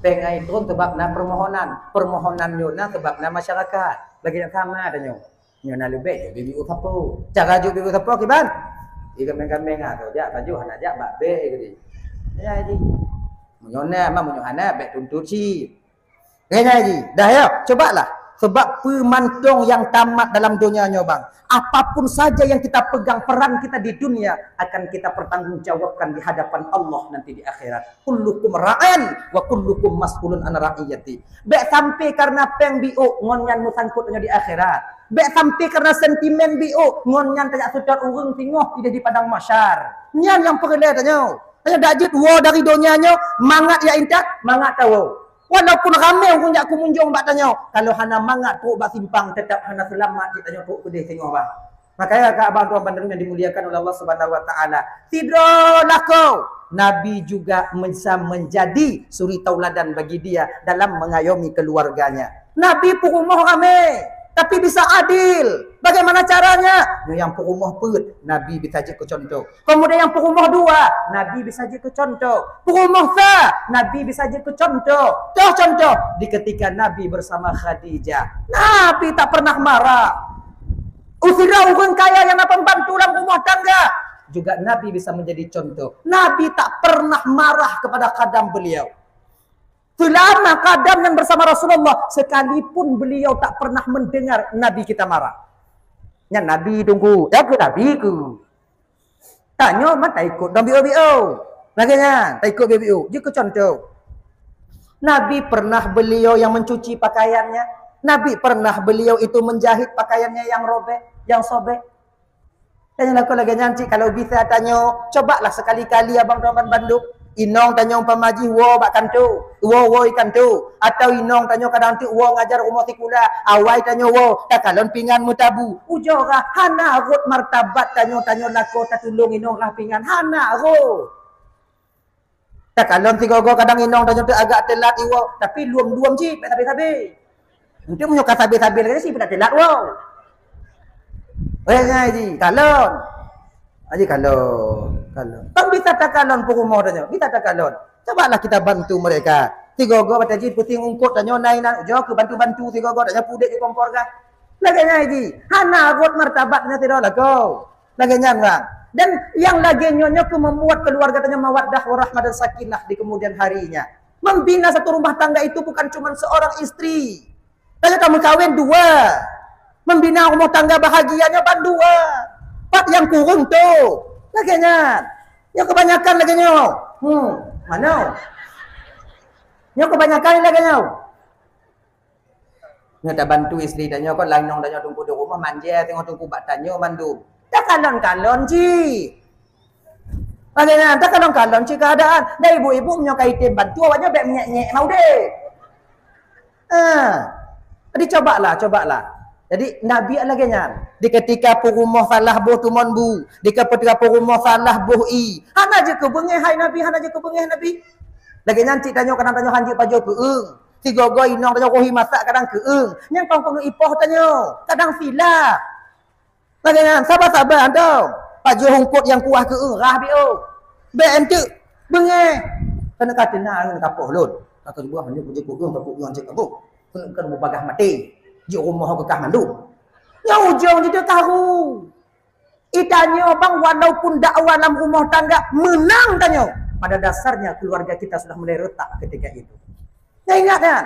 Péng nyan trôn sebab na permohonan. Permohonan nyoe na sebab na masyarakat. Lagèe nyan sama tanyoe. Nyoe na leubeh jôk biôh-biôh sapeue. Cara jôk biôh-biôh sapeue kiban? Di kaméng-kaméng ah, tu jak baju hana jak bak bèk geude. Ya, jadi. Meunyoe na, ma meunyoe hana, bèk tuntut cit. Nyan jih, dah ya, cobalah. Sebab peue mantong nyang tamat dalam donya nyoe bang, apapun saja yang kita pegang, peran kita di dunia akan kita pertanggungjawabkan di hadapan Allah nanti di akhirat. Kullukum ra'in wa kullukum mas'ulun an ra'iyati. Bèk sampai karena péng biôk ngon nyan meusangkut ngon di akhirat. Bèk sampai karena sentimen biôk ngon nyan tajak seutôt ureueng singoh idéh di padang mahsyar. Nyan nyang peureulèe tanyoe. Tanyoe dak jeuet woe dari donya nyoe mangat ya intat, mangat tawoe. Walaupun ramé ureueng jak kumunjong bak tanyoe, kalau hana mangat trok bak simpang, teutap hana seulamat cit tanyoe trok keudeh singoh bah. Makanya kak abang tuan bandum yang dimuliakan oleh Allah Subhanahu wa taala, sidroe lakoe Nabi juga bisa menjadi suri tauladan bagi dia dalam mengayomi keluarganya. Nabi peurumoh ramé, tapi bisa adil. Bagaimana caranya? Nyoe nyang peurumoh peuet, Nabi bisa jeuet keu contoh. Kemudian nyang peurumoh dua, Nabi bisa jeuet keu contoh. Peurumoh sa, Nabi bisa jeuet keu contoh. Toh contoh, di ketika Nabi bersama Khadijah, Nabi tak pernah marah. Usira ureueng kaya nyang na pembantu lam rumah tangga, juga Nabi bisa menjadi contoh. Nabi tak pernah marah kepada khadam beliau. Selama khadam nyang bersama Rasulullah, sekalipun beliau tak pernah mendengar Nabi kita marah. Nyan Nabi tunggu, ya ke Nabi ke? Tanyoe mah taikut dong biôh-biôh. Lagèe nyan, taikut biôh-biôh. Jeuet keu contoh. Nabi pernah beliau yang mencuci pakaiannya. Nabi pernah beliau itu menjahit pakaiannya yang robek, yang sobek. Tanyoe lakoe lagèe nyan cit kalau bisa tanyoe, cobalah sekali-kali abang tuan bandum. Inong tanyoe umpama jih woe bak kantô, woe woe i kantô, atau inong tanyoe kadang teuk woe ngajar rumoh sikula, awai tanyoe woe, takalon pingan meutabu. Ujoe rhah hana rhot martabat tanyoe, tanyoe lakoe tatulông inong rhah pingan, hana rhot. Takalon sigoe-goe kadang inong tanyoe teuk agak teulat iwoe, tapi lom-lom cit, bèk sabe-sabe. Enteuk meunyoe ka sabe-sabe lagèe nyan, si peudak teulat woe. Eh, ngai ji, kalon. Aji kalon, kalon. Kan bisa takalon peurumoh tanyoe, bisa takalon. Cobalah kita bantu mereka. Sigoe-goe bak tajih pusing ungkot tanyoe na inan, ujoe keu bantu-bantu sigoe-goe tanyoe peuudép di kompor kah. Lagèe nyan ji, hana rhot martabat nyan sidroe lakoe. Lagèe nyan, bang. Dan nyang lagèe nyoe, nyoe keu membuat keluarga tanyoe mawaddah, warahmah dan sakinah di kemudian harinya. Membina satu rumah tangga itu bukan cuma seorang istri. Tanyoe ka meukawen dua. Membina rumah tangga bahagia nyoe ban dua. Pat nyang kureueng tu. Lagèe nyan. Nyoe kebanyakan lagèe nyoe. Hmm, mana? Nyoe kebanyakan lagèe nyoe. Nyoe tabantu istri tanyoe kon, laén nyoe tanyoe teungku di rumoh manja teungoh teungku bak tanyoe mandum. Takalon-kalon cit. Lagèe nyan, takalon-kalon cit keuadaan. Dan ibu-ibu nyoe ka item bantu, awak nyoe bèk meungék-ngék mah udép. Ah. Jadi cobalah, cobalah. Jadi Nabi lagèe nyan. Di ketika peurumoh salah boh tumon bu, di ketika peurumoh salah boh ie. Hana jeuet keu beungéh hai Nabi, hana jeuet keu beungéh Nabi. Lagèe nyan cit tanyoe kadang tanyoe hanjeuet pajoh keueung. Sigoe-goe inong tanyoe roh i masak kadang keueung. Nyang kon keuneuk ipoh tanyoe, kadang silap. Lagèe nyan, saba-saba hantom. Pajoh ungkot nyang kuah keueung, rhah biôh. Bèk enteuk beungéh. Keuneuk ka teuna, keuneuk ka poh lôn. Ka keuneuk buah meunyoe kujeuet keueung, ka keueung cit kamoe. Keuneuk ka mubagah maté. Jeuet rumoh keu kah mandum. Nyoe ujong jih teuh karu. Itanyoe bang, walaupun dakwah lam rumoh tangga, meunang tanyoe. Pada dasarnya keluarga kita sudah mulai retak ketika itu. Nah, ingat kan?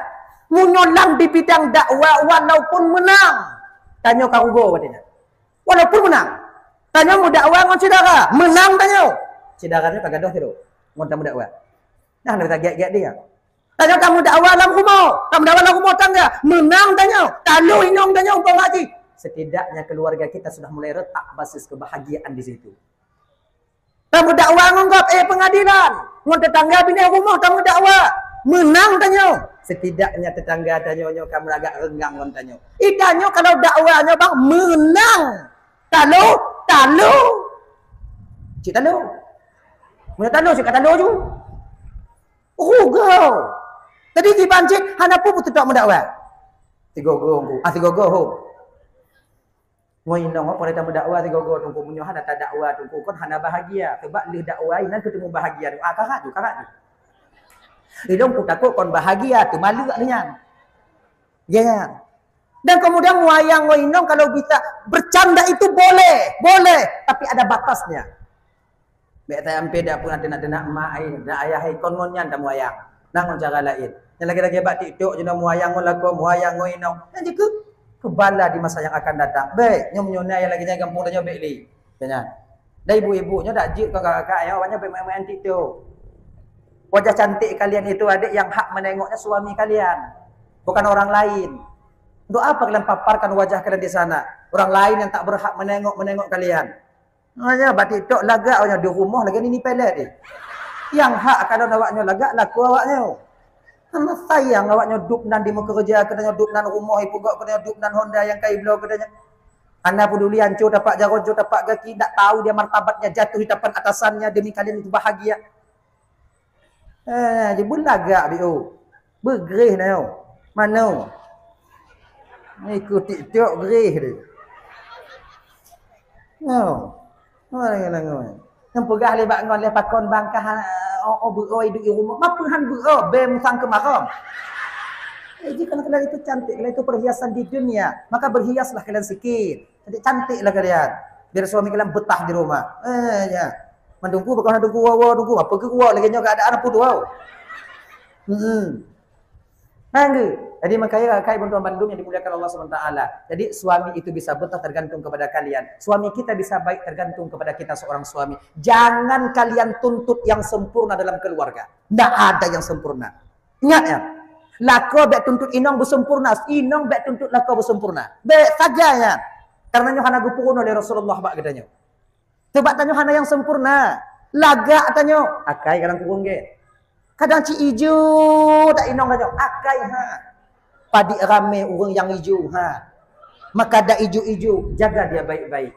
Meunyoe lam di bidang dakwah, walaupun meunang, tanyoe ka rugoe watée nyan. Walaupun meunang, tanyoe meudakwah ngon syedara, meunang tanyoe. Syedara nyoe ka gadôh sidroe ngon tameudakwah. Nah, na gét-gét dia. Tanyoe ka meudakwah lam rumoh, ka meudakwah lam rumoh tangga, meunang tanyoe, taloh inong tanyoe umpama jih. Setidaknya keluarga kita sudah mulai retak basis kebahagiaan di situ. Ka meudakwah ngon gob, eh, pengadilan, ngon tetangga binéh rumoh ka meudakwah, meunang tanyoe. Setidaknya tetangga tanyoe nyoe ka meulagak reunggang ngon tanyoe. Itanyoe kalau dakwah nyoe bang meunang, taloh, taloh. Cit taloh. Meunyoe taloh, cit ka taloh ju. Rugoe. Jadi jiban cit hana peue beuteutok meudakwah. Sigogo, ah, sigogo, ho. Ngon inong, oh, pada tameudakwah sigogo, Teungku. Meunyoe hana tadakwah, Teungku, kon hana bahagia. Sebab lheueh dakwah, inan keuteumé bahagia. Ah, karat tu, karat tu. Ilong ku takot kon bahagia, tu malu nyan. Ya, ya. Dan kemudian muayang ngon inong kalau bisa bercanda itu boleh, boleh, tapi ada batasnya. Bék sampai dak pun teunak-teunak mak ai, dak ayah ai kon ngon nyan tamuayang. Nah ngon cara laén. Nyang lagée-lagée bak TikTok jinoe muayang ngon lakoe, muayang ngon inong. Nyan jeuet keu keu bala di masa yang akan datang. Bék, nyoe meunyoe na nyang lagée nyan gampông tanyoe bék lé. Nyan. Dan ibu-ibu nyoe dak jeuet keu kakak-kakak nyoe, awaknyoe bék main-main TikTok. Wajah cantik kalian itu adik yang hak menengoknya suami kalian, bukan orang lain. Untuk apa kalian paparkan wajah kalian di sana? Orang lain yang tak berhak menengok menengok kalian. Makanya bak TikTok lagak awaknyoe di rumoh lagée nini pelet deh. Yang hak kalon awaknyoe lagak laku awaknyoe. Sama sayang awaknyoe dub nan di meukeureuja keu tanyoe, dub nan rumoh ipeugot keu tanyoe, dub nan honda nyang ka ibloe keu tanyoe. Hana peduli ancô tapak jaroe, ancô tapak gaki, ndak tahu dia martabatnya jatuh di tapan atasannya demi kalian itu bahagia. Eh, jibeu lagak biôh. Beugreh na nyoe. Mano? Ikut TikTok greh deh. Nyoe. Nyoe, nyoe, nyoe. Nyang peugah lé bak ngon lé pakon bangkah, oh, oh, beuo idup di rumah. Mapeue han beuo, bée musang keumarong. Eh, jika kalian itu cantik, kalian itu perhiasan di dunia, maka berhiaslah kalian sikit. Cantik-cantiklah kalian. Biar suami kalian betah di rumah. Eh, ya. Mandungku, bakal mandungku, wow, wow, dungku. Apa ke wow? Lagi nyoe keadaan apa tu, wow? Hmm. Nanggu. Jadi makanya kai bantuan bandum yang dimuliakan Allah subhanahu wa taala. Jadi suami itu bisa betah tergantung kepada kalian. Suami kita bisa baik tergantung kepada kita seorang suami. Jangan kalian tuntut yang sempurna dalam keluarga. Tidak ada yang sempurna. Ingat ya. Lakoe bék tuntut inong beusempurna, inong bék tuntut lakoe beusempurna. Bék sagai nyan. Karena nyoe hana geupeurunoe lé Rasulullah bak geutanyoe. Sebab tanyoe hana nyang sempurna. Lagak tanyoe, akai kadang kureueng gét. Kadang ci ijo tak inong tanyoe, akai ha. Padit ramé ureuëng nyang ijo ha. Maka dak ijo-ijo, jaga dia baik-baik.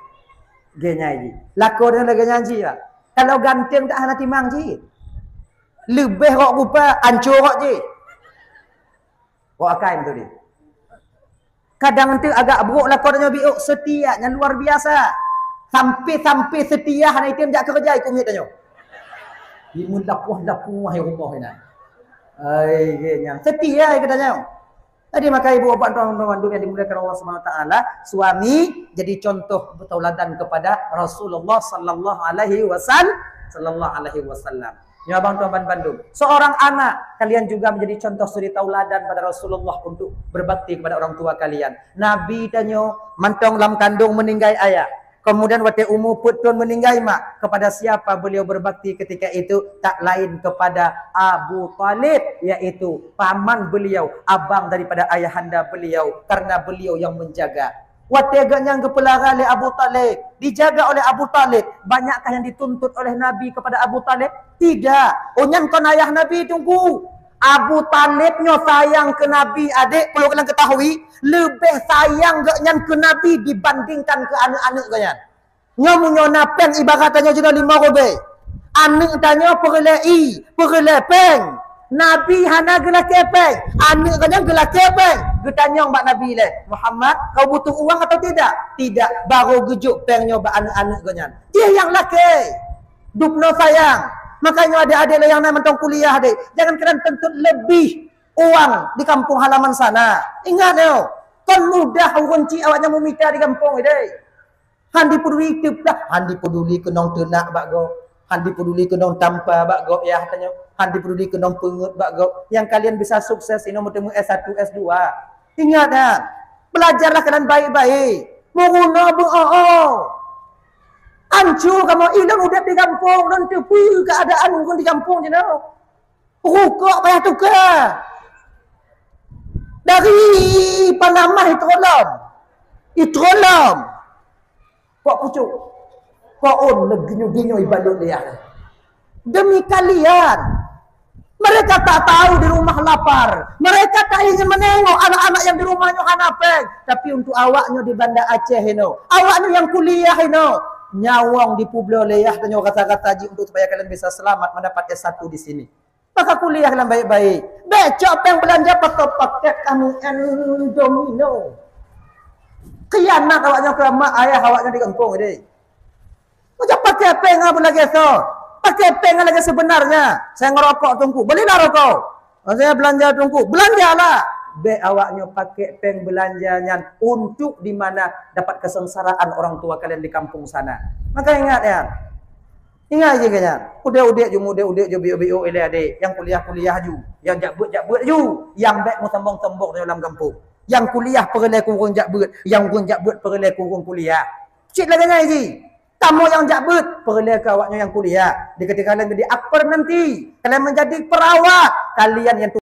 Gét nyan jih. Lakoe tanyoe lagée nyan jih. Kalau ganteng tak hana timang jih. Leubeh rok rupa, ancô rok jih. Rok akai beutôi deh. Kadang tu agak brok lakoe tanyoe biôk, setia nyan luar biasa. Sampai-sampai setia hana item jak kerja ikut miet tanyoe. Imun lapuh-lapuh hai rumoh ina. Ai, gét nyan. Setia ai kata nyoe. Jadi maka ibu bapak tuan-tuan yang dimuliakan Allah Subhanahu wa taala, suami jadi contoh tauladan kepada Rasulullah sallallahu alaihi wasallam, sallallahu alaihi wasallam. Nyoe abang tuan ban bandum. Seorang anak, kalian juga menjadi contoh suri tauladan pada Rasulullah untuk berbakti kepada orang tua kalian. Nabi tanyoe mantong lam kandung meninggai ayah. Kemudian watée umu peuet thon meninggai mak, kepada siapa beliau berbakti ketika itu? Tak lain kepada Abu Talib, yaitu paman beliau, abang daripada ayahanda beliau, karena beliau yang menjaga. Watée geuh nyan geupeulara lé Abu Talib, dijaga oleh Abu Talib, banyakkah yang dituntut oleh Nabi kepada Abu Talib? Tidak. Oh nyan kon ayah Nabi teungku. Abu Talib nyoe sayang keu Nabi, adék, perlu kalian ketahui, leubeh sayang geuh nyan keu Nabi dibandingkan keu aneuëk-aneuëk geuh nyan. Nyoe meunyoe na péng ibarat tanyoe jinoe limong rubée. Aneuëk tanyoe peureulée ie, peureulée péng. Nabi hana geulakée péng. Aneuëk geuh nyan geulakée péng. Geutanyong bak Nabi lé, "Muhammad, kau butuh uang atau tidak?" "Tidak." Baru geujok péng nyoe bak aneuëk-aneuëk geuh nyan. Jih nyang lakée. Dubnoe sayang. Makanya adék-adék lé nyang na mantong kuliah deh, jangan kalian tuntut lebih uang di kampung halaman sana. Ingat nyoe, Kan mudah ureuëng cit awaknyan meumita di gampông ideh. Han dipeduli teuplah, han dipeduli keunong teunak bak gob, han dipeduli keunong tampa bak gob yah tanyoe, han dipeduli keunong peungeut bak gob. Nyang kalian bisa sukses inoe meuteumé S satu, S dua. Ingat nyan, belajarlah kalian baik-baik. Meurunoe beu-o-o. Ancu kamoe ilôn udeb di gampông, lôn teupeu keuadaan ureuëng di gampông jinoe. Rukok payah tuka. Dari Panama itrolom. Itrolom. Kok pucuk. Kok on leuginyu-ginyu ibalot liah. Demi kalian. Mereka tak tahu di rumah lapar. Mereka tak ingin menengok anak-anak yang di rumahnya hana peng. Tapi untuk awaknya di Banda Aceh inoe, awaknya yang kuliah inoe, nyawong dipubloe liah tanyoe rasa-rasa jih untuk supaya kalian bisa selamat mendapat S satu di sini. Maka kuliahlah baik-baik. Bék cok peng beulanja pakai paket kami Indomino. Khianat awaknyoe keu mak ayah awaknyoe di gampông ideh. Macam pakai peng apa lagi so? Pakai peng lagi sebenarnya. Saya ngerokok tungku. Belilah rokok. Saya belanja tungku. Belanjalah. Bék awaknyoe pakai peng belanja nyan untuk di mana dapat kesengsaraan orang tua kalian di kampung sana. Maka ingat ya. Ingat je kalian. Udeb-udeb ju, udeb-udeb ju, biuk-biuk ilée adek. Yang kuliah-kuliah ju. Yang jak beuet-jak beuet ju. Yang bék meusombong-sombong dalam gampông. Yang kuliah peureulée kureueng jak beuet. Yang kureueng jak beuet peureulée kureueng kuliah. Cit lagée nyan ji. Kamoe nyang jak beuet, peureulée keu awaknyoe nyang kuliah. Di ketika kalian jadi akper nanti, kalian menjadi perawat, kalian yang